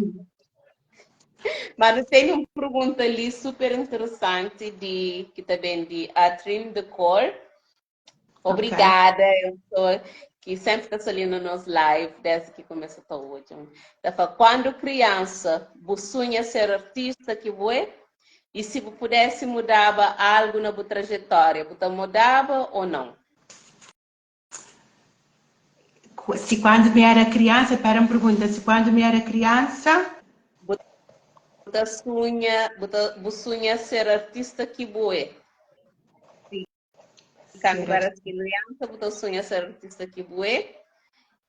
Speaker 1: Mas eu tenho uma pergunta ali super interessante de que também de Atrim Decor. Obrigada, eu sou ki sénpri ta sta li na nos live désdi ki kumesa ta odja. Ta fla, Kuandu kriansa, bu sunha ser artista ki bu é? I si bu pudese mudaba algu na bu trajetória, bu ta mudaba ô nau?
Speaker 2: Si kuandu mi éra kriansa, pera N pergunta, si kuandu mi éra kriansa.
Speaker 1: Bu ta sunha, bu ta, bu sunha ser artista ki bu é? Si kandu bu éra kriansa, bu ta sunha ser artista ki bu é?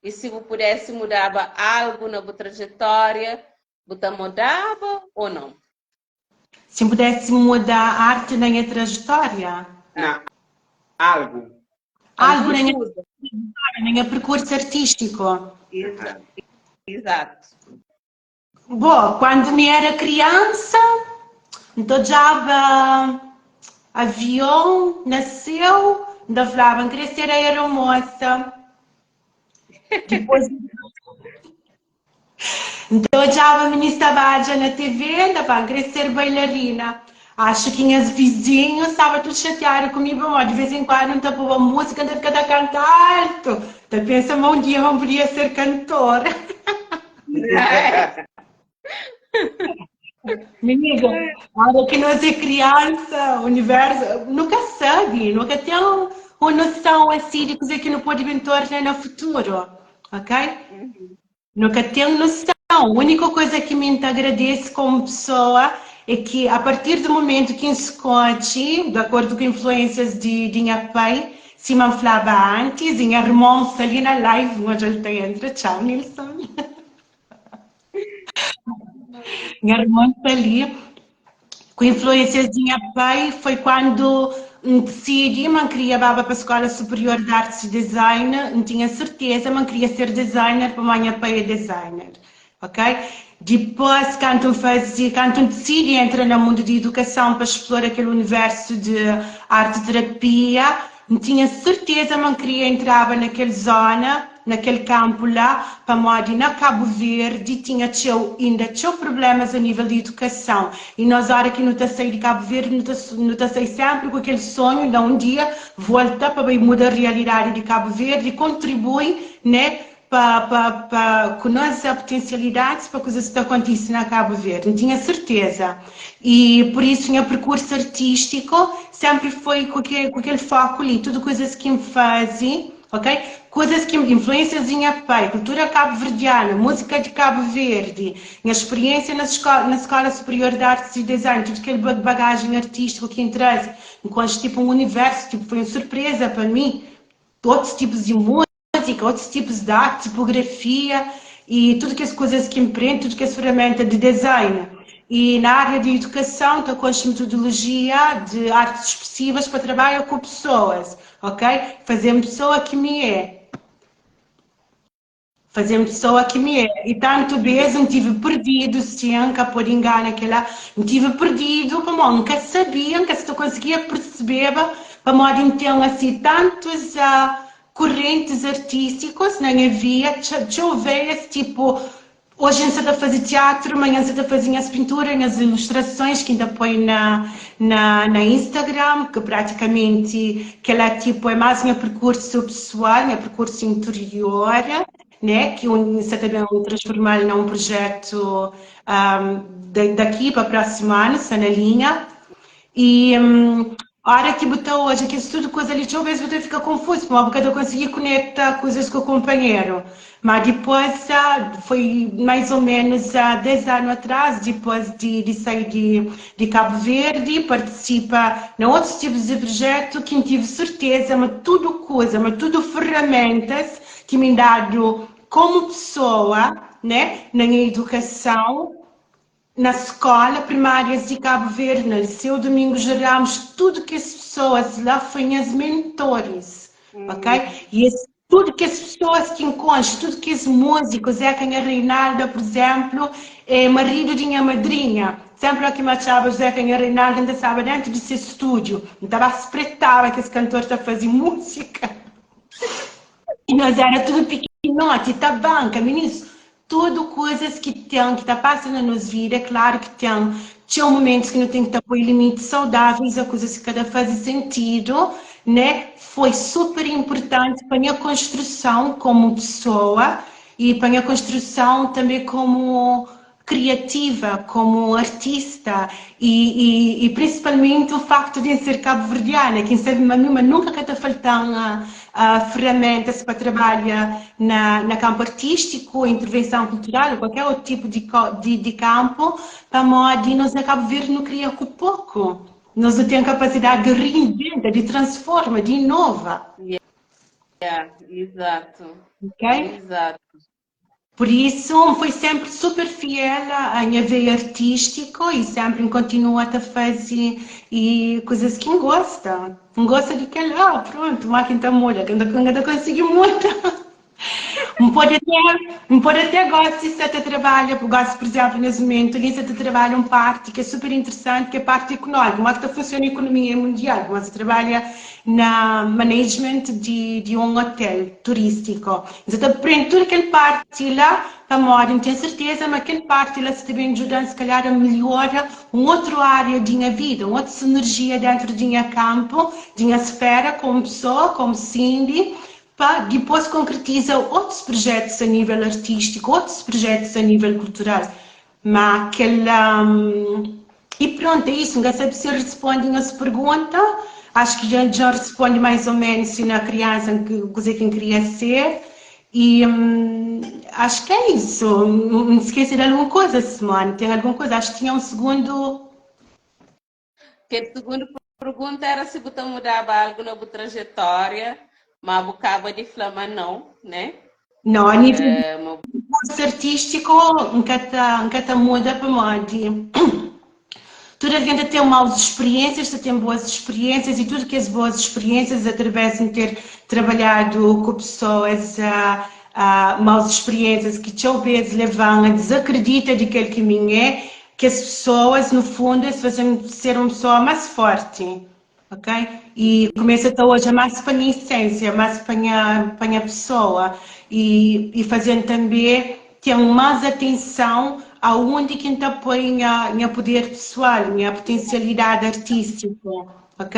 Speaker 1: I si bu pudese mudaba algu na bu trajetória, bu ta mudaba ô nau?
Speaker 2: Si N pudesse muda arte na nha trajetória?
Speaker 3: Na algu.
Speaker 2: Algu na nha trajetória, na nha perkursu artístiku.
Speaker 1: Exato.
Speaker 2: Bo, kuandu mi era kriansa, N ta odjaba avion na séu, N ta flaba, N kre ser aeromosa. Dipôs. N ta odjaba minis ta badja na TV, N ta fla, N kre ser bailarina. Axu ki nhas vizinhu staba tudu xatiadu ku mi pamodi di vês en kuandu N ta poba múzika N ta fika ta kanta altu, ta pensa ma un dia ma N podia ser kantora. Minina, óra ki nos é kriansa, universu, nu ka sabe, nu ka ten un noson asi di kuzê ki nu pode ben torna na futuru, ok? Nu ka ten noson. Úniku kuza ki mi N ta agradese komu pesoa é ki a partir di mumentu ki N skodje, di akordu ku influênsias di di nha pai, sima N flaba antis, i nha irmon sta li na live, N odja el ta entra, txau Nilson. Nha irmon sta li. Ku influênsias di nha pai foi kuandu N disidi ma N kria baba pa Skóla Superior di Artis i Design. N tinha serteza ma N kria ser designer pamodi nha pai é designer. Ok? Dipôs, kantu N faze, kantu N disidi entra na mundu di idukason pa splora kel universu di arte-terapia, N tinha serteza ma N kria entraba na kel zóna, na kel kanpu la, pamodi na Kabu Verdi tinha txeu, inda txeu prublémas a nível di idukason. I nos óra ki nu ta sai di Kabu Verdi, nu ta nu ta sai sénpri ku kel sonhu na un dia volta pa bai muda rialidadi di Kabu Verdi, kontribui, né, pa pa pa ku nos potensialidadis pa kuzas ki ta kontise na Kabu Verdi. N tinha serteza. I pur isu nha perkursu artístiku sénpri foi ku ke ku kel foku li. Tudu kuzas ki N faze, ok? Kuzas ki influênsias di nha pai, kultura kabuverdiana, múzika di Kabu Verdi, nha speriênsia na na Skóla Superior di Artis i Design, tudu kel bagajen artístiku ki N traze, N konxe tipo un universu, tipo foi un surpreza pa mi, otus tipus di múzika, múzika, otus tipus di arti, tipografia i tudu kes kuzas ki N prende, tudu kes feraménta di design. I na ária di idukason, ta konxe metodolojia di artis spresivas pa trabadja ku pesoas, ok? Faze-m pesoa ki mi é. Faze-m pesoa ki mi é. I tantu bês N tive perdidu, sin, N ka pode ingana kel-la, N tive perdidu pamodi N ka sabia, N ka sta konsigia persebeba pamodi N ten asi tantus Kurrentis artístikus na nha via txeu vês, tipo, oji N sa ta faze tiatru, manhan N sa ta faze nhas pintura, nhas ilustrasons ki N ta poi na na na Instagram, ki pratikamenti kel-la tipo é más nha perkursu pesoal, nha perkursu interior, né, ki N sa ta ben transforma-l na un projetu daki pa prósimu anu, sta na linha. I óra ki bu ta odja kes tudu kuza li, txeu bês bu ta fika konfuzu, pamodi bu ka ta konsigi konekta kuzas ku kunpanheru. Má dipôs, foi mais ô ménus 10 anu atrás, dipôs di di sai di di Kabu Verdi, partisipa na otus tipus di prujétu ki N tive serteza ma tudu kuza, ma tudu ferramentas ki mi dadu komu pesoa, né, na nha idukason, Na skola primárias di Kabu Verdi, na Liceu Domingos de Ramos, tudu kes pesoas la foi nhas mentoris, ok? E es, tudu kes pesoas ki N konxe, tudu kes múzikus, Zeca Nha Reinalda, pur izénplu, é maridu di nha madrinha. Sénpri óki N atxaba Zeca Nha Reinalda, N ta staba déntu di se stúdiu, N ta ba spretaba kes kantor ta faze múzika. E nos éra tudu pikinoti, tabanka, mininus. Tudu kuzas ki ten, ki ta pasa na nos vida, é klaru ki ten txeu mumentus ki nu ten ki ta poi limitis saudáveis a kuzas ki ka ta faze sentidu, né, foi super inportanti pa nha konstruson komu pesoa i pa nha konstruson tanbe komu kriativa, komu artista i i i prinsipalmenti o faktu di N ser kabuverdiana ki N sabe ma mi ma nunka ka ta falta-m ferramentas pa trabalha na na kanpu artístiku, intervenson kultural ou kualker otu tipu di di di kanpu pamodi nos na Kabu Verdi nu kria ku poku. Nos nu ten kapasidadi di reinventa, di transforma, di inova.
Speaker 1: Yeah, exato.
Speaker 2: Ok?
Speaker 1: Exato.
Speaker 2: Por isso, N foi sempre super fiel a nha veia artístico e sempre N continua ta faze e kuzas ki N gosta. N gosta di kel-la, pronto, má ki N ta muda, ki N ka ta konsigi muda. N pode até, N pode até gosi sta ta trabalha, gosi, por exemplo, nes momentu li, N sta ta trabalha un parti ki é super interesanti, ki é parti ekonómika, kuma ki ta funsiona ekonomia mundial, kuma ki ta trabalha na management di di un hotel turístico. N sta ta prende tudu kel parti la, pamodi N ten serteza ma kel parti la sta ta ben djuda-m se kalhar a melhora un otru ária di nha vida, un otu sinerjia dentru di nha kanpu, di nha sfera komu pesoa, komu Cindy, pa dipôs konkretiza otus projetus a nível artístiku, otus projetus a nível kultural. Má kel E prontu, é isu. N ka sabe si N responde nhos pergunta. Acho ki dja dja N responde mais ou menos si na kriansa kuzê ki N kria ser. E acho ki é isu. N skese di algun kuza, Simone? Ten algun kuza? Acho ki tinha un sugundu.
Speaker 1: Kel sugundu pergunta éra si bu ta mudaba algu na bu trajetória, má bu kaba di fla ma nau, né?
Speaker 2: Nau, a nível di perkursu artístiku N ka ta, N ka ta muda pamodi tudu algen ta ten maus spiriénsias, ta ten boas spiriénsias i tudu kes boas spiriénsias através di N ter trabalhadu ku pesoas maus spiriénsias ki txeu bês leva-m a dizakredita di kel ki mi N é Kes pesoas, no fundu, es faze-m ser un pesoa más fórti, ok? I kumesa ta odja más pa nha esénsia, más pa nha, pa nha pesoa. I, i faze-m tanbê ten más atenson aundi ki N ta poi nha, nha puder pesoal, nha potensialidadi artístiku, ok?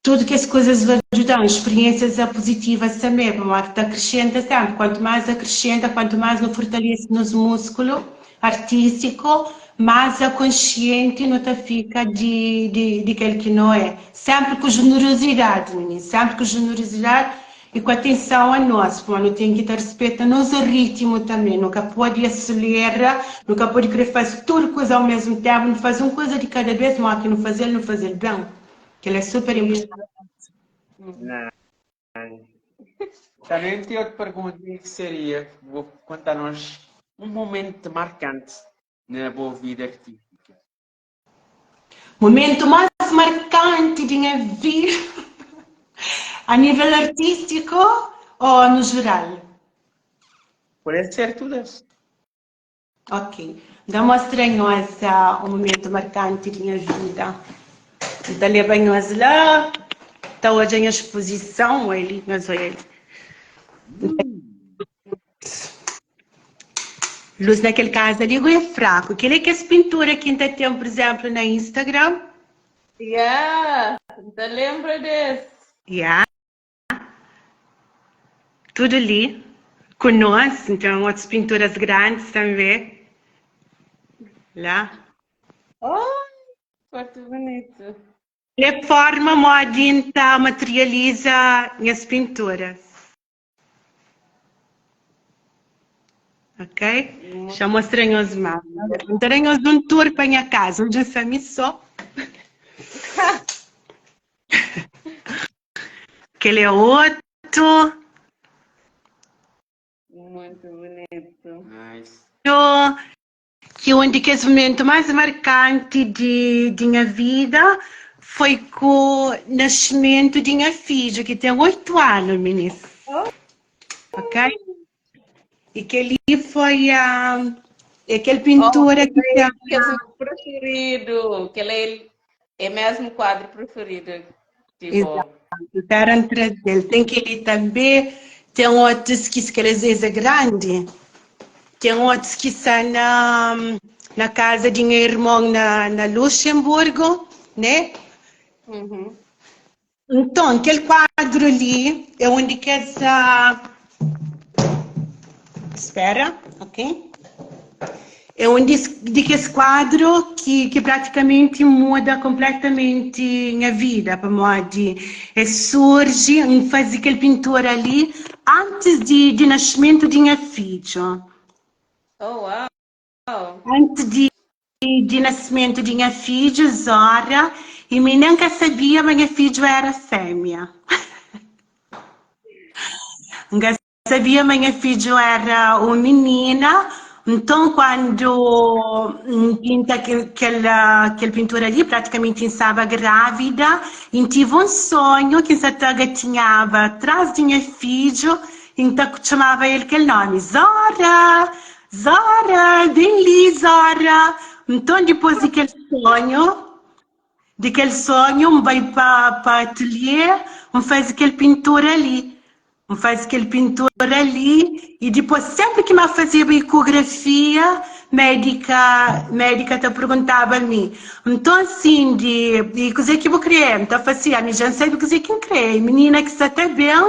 Speaker 2: Tudu kes kuzas la djuda-m, spiriénsias apuzitivas tanbê, pamodi ta akresenta sénpri. Kuantu más akresenta, kuantu más nu fortalese nos múskulu artístiku, más konsienti nu ta fika di kel ki no é. Sénpri ku jenerozidadi, mininu, sénpri ku jenerozidadi i ku atenson a nos, pamodi nu ten ki ta rispeta nos rítimu tanbê. Nu ka pode aselera, nu ka pode krê faze tudu kuza au mésmu ténpu. Nu faze un kuza di kada bês, modi ki nu faze-l, nu faze-l ben. Kel é super importanti.
Speaker 3: Também tem outra pergunta que seria, vou contar-nos um momento marcante na boa vida artística.
Speaker 2: Momento mais marcante de minha vida a nível artístico ou no geral?
Speaker 3: Pode ser tudo isso.
Speaker 2: Ok. N ta mostra nhos un mumentu markanti di nha vida. N ta leba nhos la, ta odja nha spozison. Oi li, nhos oi li. Lus na kel kaza li é fraku. Kel é kes pintura ki N ta ten, pur izénplu, na Instagram.
Speaker 1: Yeah, N ta lenbra des.
Speaker 2: Yeah. Tudu li ku nos, N ten otus pinturas grandis tanbe la.
Speaker 1: Oh, forti bunitu.
Speaker 2: É forma modi N ta materializa nhas pinturas. Ok? Xa mostra nhos más. N ta da nhos un tour pa nha kaza. Odja sa mi só. Kel é otu.
Speaker 1: Muito bonito.
Speaker 3: Nice.
Speaker 2: Ki un di kes momentu más markanti di, di nha vida foi ku nascimentu di nha fidju ki ten 8 anu, minis.
Speaker 1: Oh.
Speaker 2: Ok? E kel-li foi a é kel pintura
Speaker 1: oh,
Speaker 2: ki ten.
Speaker 1: Que é o meu preferido. Que ele é mesmo quadro preferido. Tipo...
Speaker 2: Exato. Quero trazer. Tem aquele também, tem outros que se calhar às vezes é grande. Tem outros que estão na, na casa de meu irmão na, na Luxemburgo, né?
Speaker 1: Uhum.
Speaker 2: Nton, kel kuadru li é un di kes. Spera, ok. É un di, di kes kuadru ki, ki pratikamenti muda konpletamenti nha vida, pamodi el surji, N faze kel pintura li antis di, di nascimentu di nha fidju.
Speaker 1: Oh, wow!
Speaker 2: Antis di di nasimentu di nha fidju, Zora, i mi nen ka sabia ma nha fidju éra fémia. N ka sabia ma nha fidju éra un minina. Nton, kandu N pinta kel kel pintura li, pratikamenti N staba grávida i N tive un sonhu ki N sa ta gatinhaba tras di nha fidju i N ta txomaba el kel nómi, Zora! Zora, ben li Zora! Nton dipôs di kel sonhu, di kel sonhu N bai pa pa atelie, N faze kel pintura li. N faze kel pintura li i dipôs sénpri ki N ba fazeba ekografia, médika médika ta perguntaba mi, Nton Cindy, i kuzê ki bu krê? N ta fla si, Ami dja N sabe kuzê ki N krê, é minina ki sta ta ben.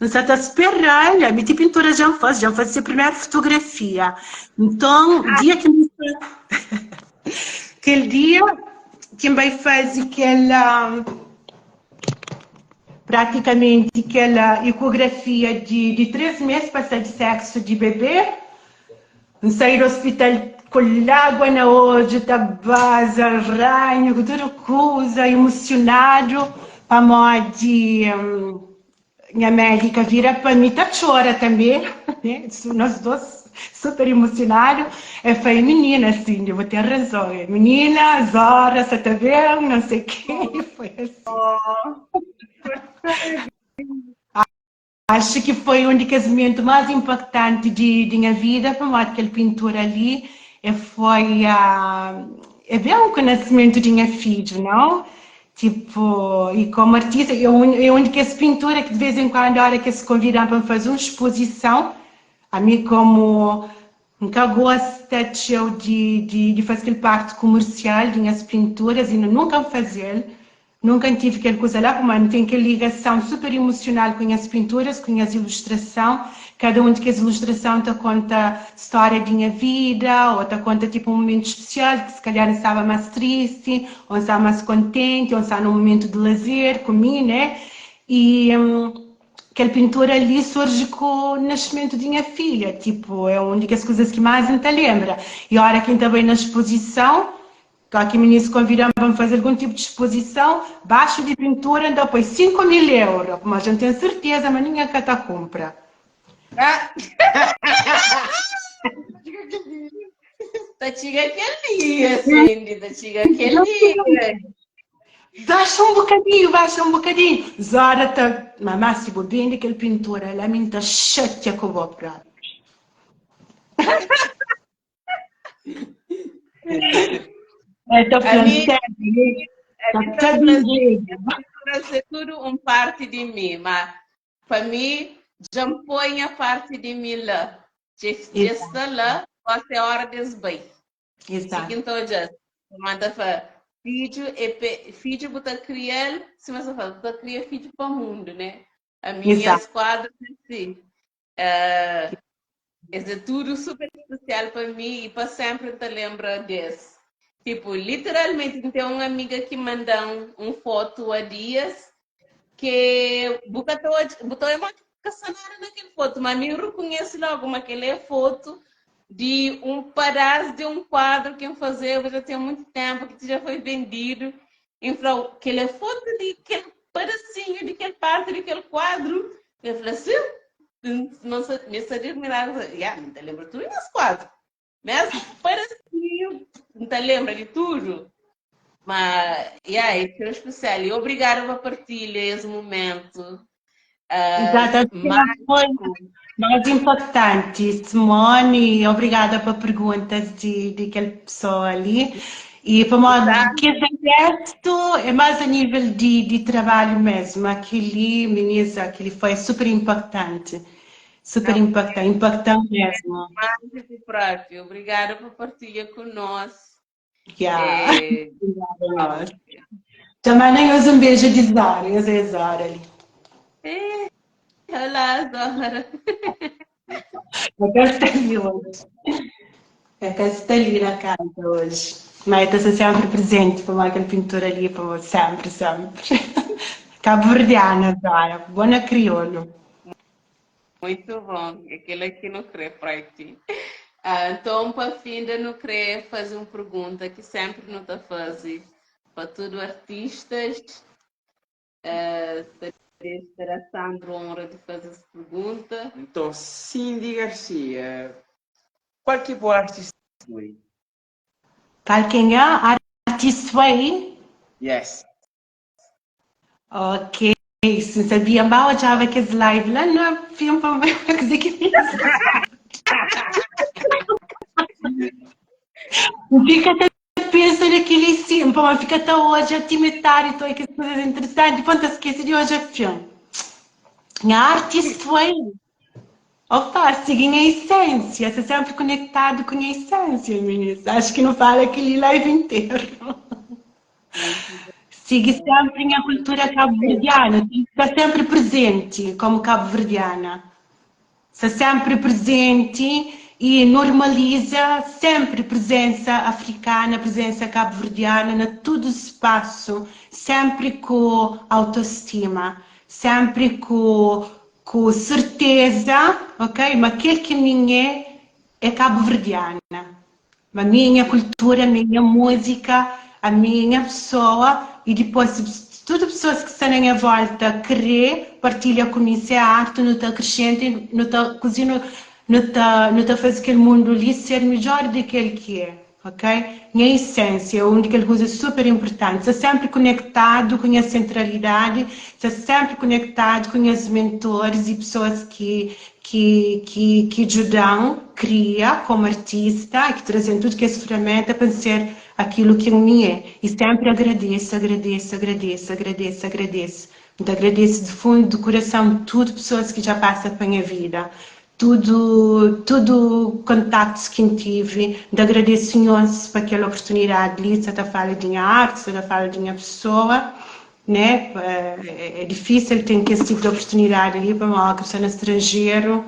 Speaker 2: N sa ta spera-l, ami ti pintura dja N fase, dja N fase se primeru fotografia. Nton, dia ki N bai kel dia ki N bai faze kel pratikamenti kel ekografia di di 3 mes pa sabe seksu di bebé, N sai di ospital ku lágua na odju ta baza ranhu ku tudu kuza, imusionadu pamodi Nha médika vira pa mi ta txora tanbê, né? Nós dôs super emosionadu. El fla, é minina, Cindy, bu ten razon. É minina, Zora sa ta ben, não sei quê. E foi assim. Acho ki foi un di kes momentu más inpaktanti di, di nha vida, pamodi kel pintura li e foi, é ben ku nasimentu di nha fidju, não? Tipo, e como artista, é un, é un di kes pintura ki de vez em quando, ora ki es konvidan pa N faze un exposição, ami como N ka gosta txeu di, di, di faze kel parti komersial di nhas pinturas, inda nunka N faze-l, Nunka N tive kel kuza la, pamodi N ten kel ligason super imusional ku nhas pinturas, ku nhas ilustrason. Kada un di kes ilustrason ta konta stória di nha vida, ô ta konta tipu un mumentu spesial ki si kalhar N staba más tristi, ô N staba más kontenti, ô N staba na un mumentu di lazer ku mi, né? I kel pintura li surji ku nascimentu di nha filha, tipu é un di kes kuzas ki más N ta lenbra. I óra ki N ta bai na spozison, Ka ki minis konvida-m pa N faze algun tipu di spozison, baxu di pintura N ta poi 5000 euro, pamodi dja N ten serteza ma ningen ka ta kunpra.
Speaker 1: Ta txiga kel dia, Cindy, ta txiga kel dia.
Speaker 2: Baxa un bokadinhu, baxa un bokadinhu. Zora ta, Mamá, si bo bende kel pintura la, mi N ta xatia ku bo propi. El ta fla,
Speaker 1: Ami,
Speaker 2: sério,
Speaker 1: a
Speaker 2: ta
Speaker 1: mi
Speaker 2: ta
Speaker 1: ta fla assim,
Speaker 2: vendedu.
Speaker 1: pinturas é tudo um parte de mim, mas para mim, já me põe a parte de mim lá. Já, já
Speaker 2: Exato,
Speaker 1: está lá, gosta é hora de bai. Se
Speaker 2: exato.
Speaker 1: que então já, manda fa, filho é pe, filho buta cria, se mas fala, buta cria filho para o mundo, né? A minha
Speaker 2: Exato.
Speaker 1: esquadra assim. Uh, Es é tudu super spesial pa mi i pa sénpri N ta lenbra di es. Tipu, literalmenti N ten un amiga ki manda-m un fotu há dias ki bu ka ta odja, bu ta odja ma ka sta nada na kel fotu, ma mi N rekonhese lógu ma kel-la é fotu di un padás di un kuadru ki N fazeba dja ten mutu ténpu ki dja foi vendidu. I N fla-u, kel-la é fotu di kel padasinhu di kel parti di kel kuadru. El fla, sin. Não sa, me sa admirado, ya, N ta lembra tudo nhas kuadru. Mesmo padasinhu, N ta lembra di tudo. Ma, ya, é txeu especial. E obrigada pa partilha es momento. Uh,
Speaker 2: Exato, foi mais impactante, Simone, obrigada pa perguntas di, di kel pessoa ali. E pamodi kes restu é más a nível di, di trabalho mesmo. Aquele, meninas, aquele foi super impactante. Super impactante, impactante mesmo.
Speaker 1: Mais do próprio. Obrigada por partilha conosco.
Speaker 2: Yeah.
Speaker 1: É...
Speaker 2: Obrigada a nós. Ta manda nhos un beju di Zora, nhos é Zora li.
Speaker 1: Eh, olá, Zora.
Speaker 2: É ka sta li hoje. É ka sta li na casa hoje. Mas ta sta sempre presente pa aquel pintura ali, pa sempre, sempre. Cabo-verdiana, Zora, boa na crioulo.
Speaker 1: Muito bom, aquilo que não crê para ti. Ah, então, para fim, não querer fazer uma pergunta que sempre não está fazer para todos artistas. Uh, terá Sandro honra de fazer essa pergunta.
Speaker 3: Então, Cindy Garcia, qual que é o artista?
Speaker 2: Qual quem é? Artist Way?
Speaker 3: Yes.
Speaker 2: Ok, se sabia mal, achava que esse live lá na filme para dizer que Fica até pensa naquele sim, pô, mas fica até hoje a te imitar e tudo, que coisas interessantes, pô, te esqueci de hoje a filme. A artist way. Opa, seguem a essência, ser sempre conectado com a essência, meninas. Acho que não fala aquele live inteiro. Siga sempre a cultura cabo-verdiana, está sempre presente como cabo-verdiana. Está sempre presente e normaliza sempre presença africana, presença cabo-verdiana na todo espaço, sempre com autoestima, sempre com, com certeza, ok? Mas aquele que mim é, é cabo-verdiana. A minha cultura, a minha música, a minha pessoa e depois todas as pessoas que estão na minha volta querer partilha comigo se a arte não está crescendo, não está cozinhando, não está não tá fazendo aquele mundo ali ser melhor do que ele que é, ok? Minha essência é uma daquelas coisas super importante. Está sempre conectado com a centralidade, está sempre conectado com os mentores e pessoas que que, que, que ajudam, cria como artista, que trazem tudo que é ferramenta para ser aquilo que me é. E sempre agradeço, agradeço, agradeço, agradeço, agradeço. Muito agradeço de fundo do coração tudo pessoas que já passam pela minha vida. Tudo, tudo contactos que tive, de agradeço Senhor para aquela oportunidade ali, se está fala de minha arte, se está fala de minha pessoa, né? É, é difícil ter esse tipo de oportunidade ali para uma pessoa no estrangeiro,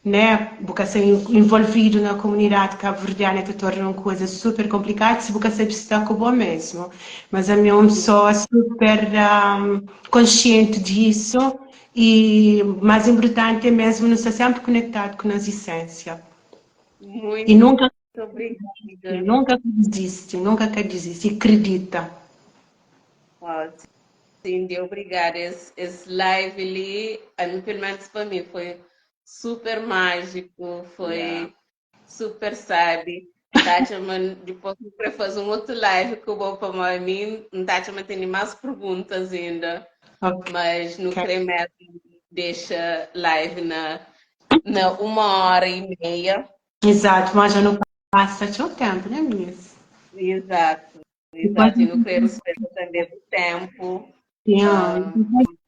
Speaker 2: né? Porque ser envolvido na comunidade cabo-verdiana que torna uma coisa super complicada, se você sabe está com bom mesmo. Mas a minha uma pessoa super consciente disso e mais importante é mesmo não estar sempre conectado com a nossa essência.
Speaker 1: Muito
Speaker 2: E nunca,
Speaker 1: obrigada.
Speaker 2: e nunca desiste, nunca que desiste, e acredita.
Speaker 1: Uau, Cindy, obrigada. Esse, esse live ali, a mim, pelo menos para mim, foi super mágico, foi
Speaker 3: Yeah.
Speaker 1: super sabe. Tá chamando, depois para fazer um outro live que eu vou para mim, não tá chamando tem mais perguntas ainda,
Speaker 2: Ok.
Speaker 1: mas no querer mesmo deixa live na, na 1h30.
Speaker 2: Exato, mas já não passa o tempo, né, meninas?
Speaker 1: Exato, exato. E não querer respeitar também o tempo.
Speaker 2: Sim,
Speaker 1: Ah.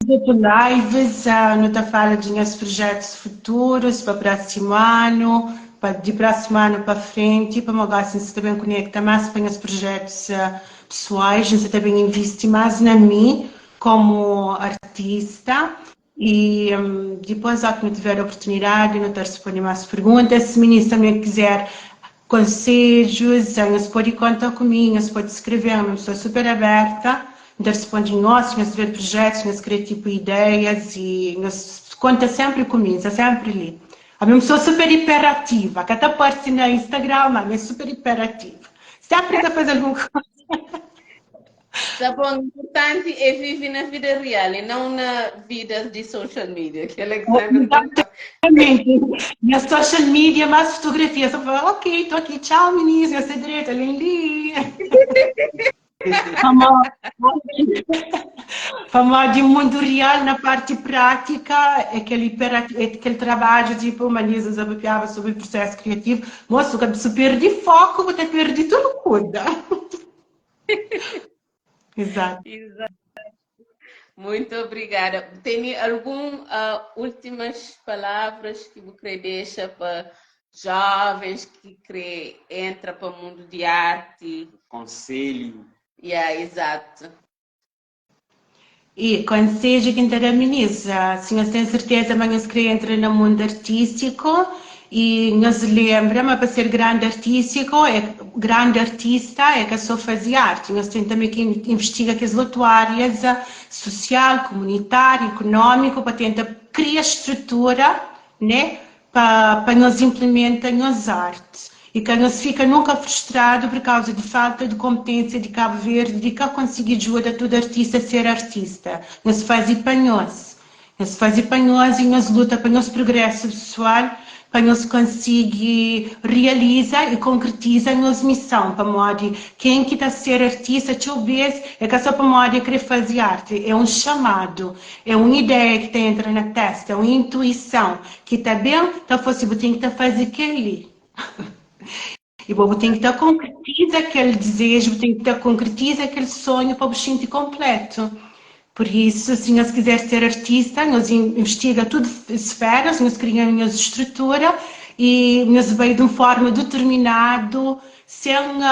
Speaker 2: Lives, não tá fala de meus projetos futuros para o próximo ano, para de próximo ano para frente, para uma assim, você também conecta mais para os projetos pessoais, você também investe mais na mim como artista e depois, ao que não tiver a oportunidade, não te responder mais perguntas, se o ministro também quiser conselhos, você pode contar comigo, você pode escrever, eu sou super aberta, de responde nós, nós ver projetos, nós criar tipo ideias e nós conta sempre comigo, está sempre ali. A minha pessoa super hiperativa, que até aparece no Instagram, mas é super hiperativa. Sempre está fazendo alguma coisa.
Speaker 1: Tá bom, o importante é viver na vida real e não na vida de social media, que Alexandre
Speaker 2: Exatamente. Na social media, mais fotografia. Só falo, ok, estou aqui, tchau, meninas, eu sei direito, ali. Famosa de mundo real na parte prática, é aquele, é aquele trabalho, tipo, uma Lisa zapapiava sobre o processo criativo, moço, se perdi foco, vou ter perdido tudo, cuida. Exato.
Speaker 1: Exato. Muito obrigada. Tem algum últimas palavras que você deixa para jovens que querem entra para o mundo de arte?
Speaker 3: Conselho.
Speaker 1: Yeah, exato.
Speaker 2: E konsedju ki N ta da minis, si nhos ten serteza ma nhos kre entra na mundu artístiku i nhos lenbra ma pa ser grandi artístiku, grandi artista é ka sô faze arti, nhos ten tanbe ki investiga kes otu árias susial, kumunitáriu, ikunómiku pa tenta kria strutura, né, pa pa nhos implementa nhos arte e ka nhos fika nunka frustradu por kauza di falta di kompetênsia di Kabu Verdi di ka konsigi djuda tudu artista ser artista. Nhos fazi pa nhos. Nhos fazi pa nhos e nhos luta pa nhos prugrésu pesoal pa nhos konsigi realiza e konkretiza nhos misãu pamodi ken ki ta ser artista txeu bês é ka só pamodi é kre fazi arte, é un xamadu. É un ideia ki ta entra na testa, é un intuison ki ta ben ta fla si bu ten ki ta faze kel-li. I bo bu ten ki ta konkretiza kel dizeju, bu ten ki ta konkretiza kel sonhu pa bu xinti konplétu. Pur isu, si nhos kizer ser artista, nhos investiga tudu sferas, nhos kria nhos strutura i nhos bai di un forma determinadu Sen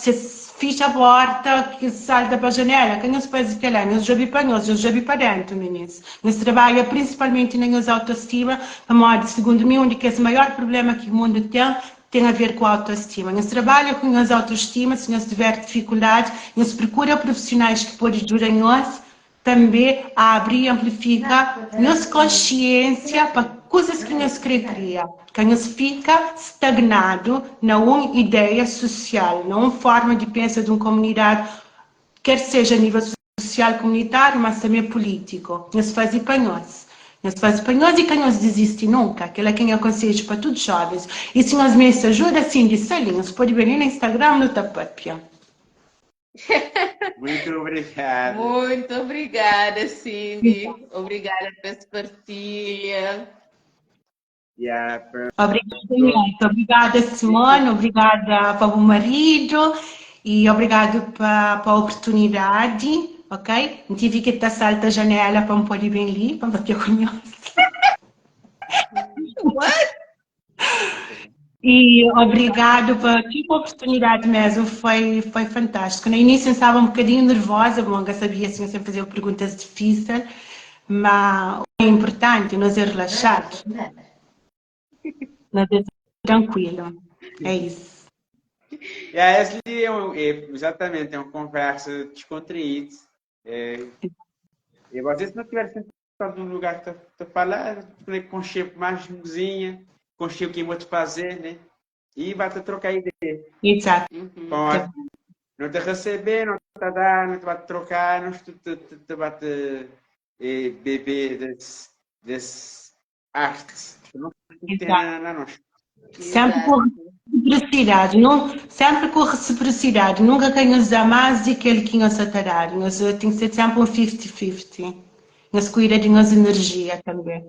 Speaker 2: ses fitxa porta ki salta pa janela, ka nhos faze kela, nhos djobe pa nhos, nhos djobe pa dentu, minis. Nhos trabadja prinsipalmenti na nhos autostima, pamodi sigundu mi un di kes maior prublema ki mundu ten, ten a ver ku autostima. Nhos trabadja ku nhos autostima, si nhos tiver difikuldadi, nhos prokura prufisionais ki pode djuda nhos Tanbê, abri i anplifika nhos konsiénsia pa kuzas ki nhos krê kria. Ka nhos fika stagnadu na un ideia susial, na un forma di pensa di un komunidadi, ker seja a nível susial, komunitáriu, mas tanbê pulítiku. Nhos faze pa nhos. Nhos faze pa nhos i ka nhos dizisti nunka. Kel-la ki nha konsedju pa tudu jóvens. I si nhos meste ajuda, Cindy sta li. Nhos pode ben li na Instagram, nu ta pâpia.
Speaker 3: Muito obrigado.
Speaker 1: Muito obrigada, Cindy. Obrigada pela partilha.
Speaker 3: Yeah,
Speaker 2: obrigada, Neto. Obrigada, Simone. Obrigada para o marido. E obrigado para a oportunidade, ok? Não tive que estar salta a janela para me poder bem ali, para me ter conhecer.
Speaker 1: What?
Speaker 2: E obrigado pa tudu oportunidadi mesmu, foi foi fantástico. Na início eu estava um bocadinho nervosa, bom, nunca sabia se você fazer perguntas difíceis, mas o importante nós é relaxado, nós é tranquilo, é isso.
Speaker 3: Yeah, esse ali é, um, é exatamente, é uma conversa descontraída. É, e vocês se não tiverem sentado num lugar que tá falar, conche mais mozinha, conche o que vou te fazer, né? E vai te trocar ideia.
Speaker 2: Exato.
Speaker 1: Uhum.
Speaker 3: Bom, não te receber, não te dar, não te vai te trocar, não te, te, te, te vai te eh, beber desse, desse arte. Não tem na, na nós.
Speaker 2: Sempre com reciprocidade, não, sempre com reciprocidade, nunca que nos dá mais do que ele que nos está a dar. Nós tem que ser sempre um 50-50. Nós cuida de nossa energia também.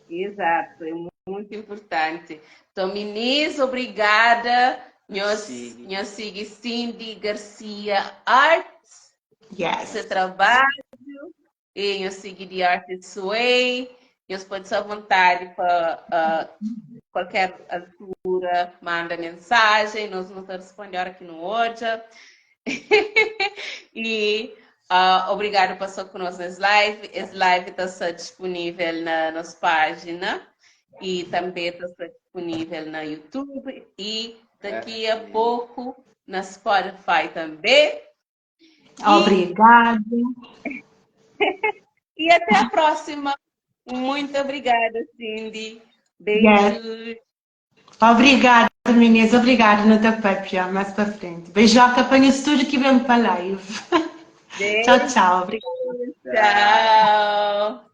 Speaker 1: Exato, é muito importante. Então, meninas, obrigada. Nós, nós sigue Cindy Garcia Arts.
Speaker 2: Yes.
Speaker 1: Seu trabalho. E nhos sigi The Artist's Way. Nhos pode ser à vontade pa uh, qualquer altura, manda mensagem, nós não ta responde hora que não odja. e uh, obrigado por estar conosco nesse live. Esse live está disponível na nossa página e também está disponível na YouTube e daqui a pouco na Spotify também.
Speaker 2: Obrigada.
Speaker 1: E até a próxima. Muito obrigada, Cindy. Beijos.
Speaker 2: Yes. Obrigada, meninas. Obrigada, no ta papia mais para frente. Beijoca para o tudo que vem para live.
Speaker 1: Beijo.
Speaker 2: Tchau, tchau. Obrigada.
Speaker 1: Tchau.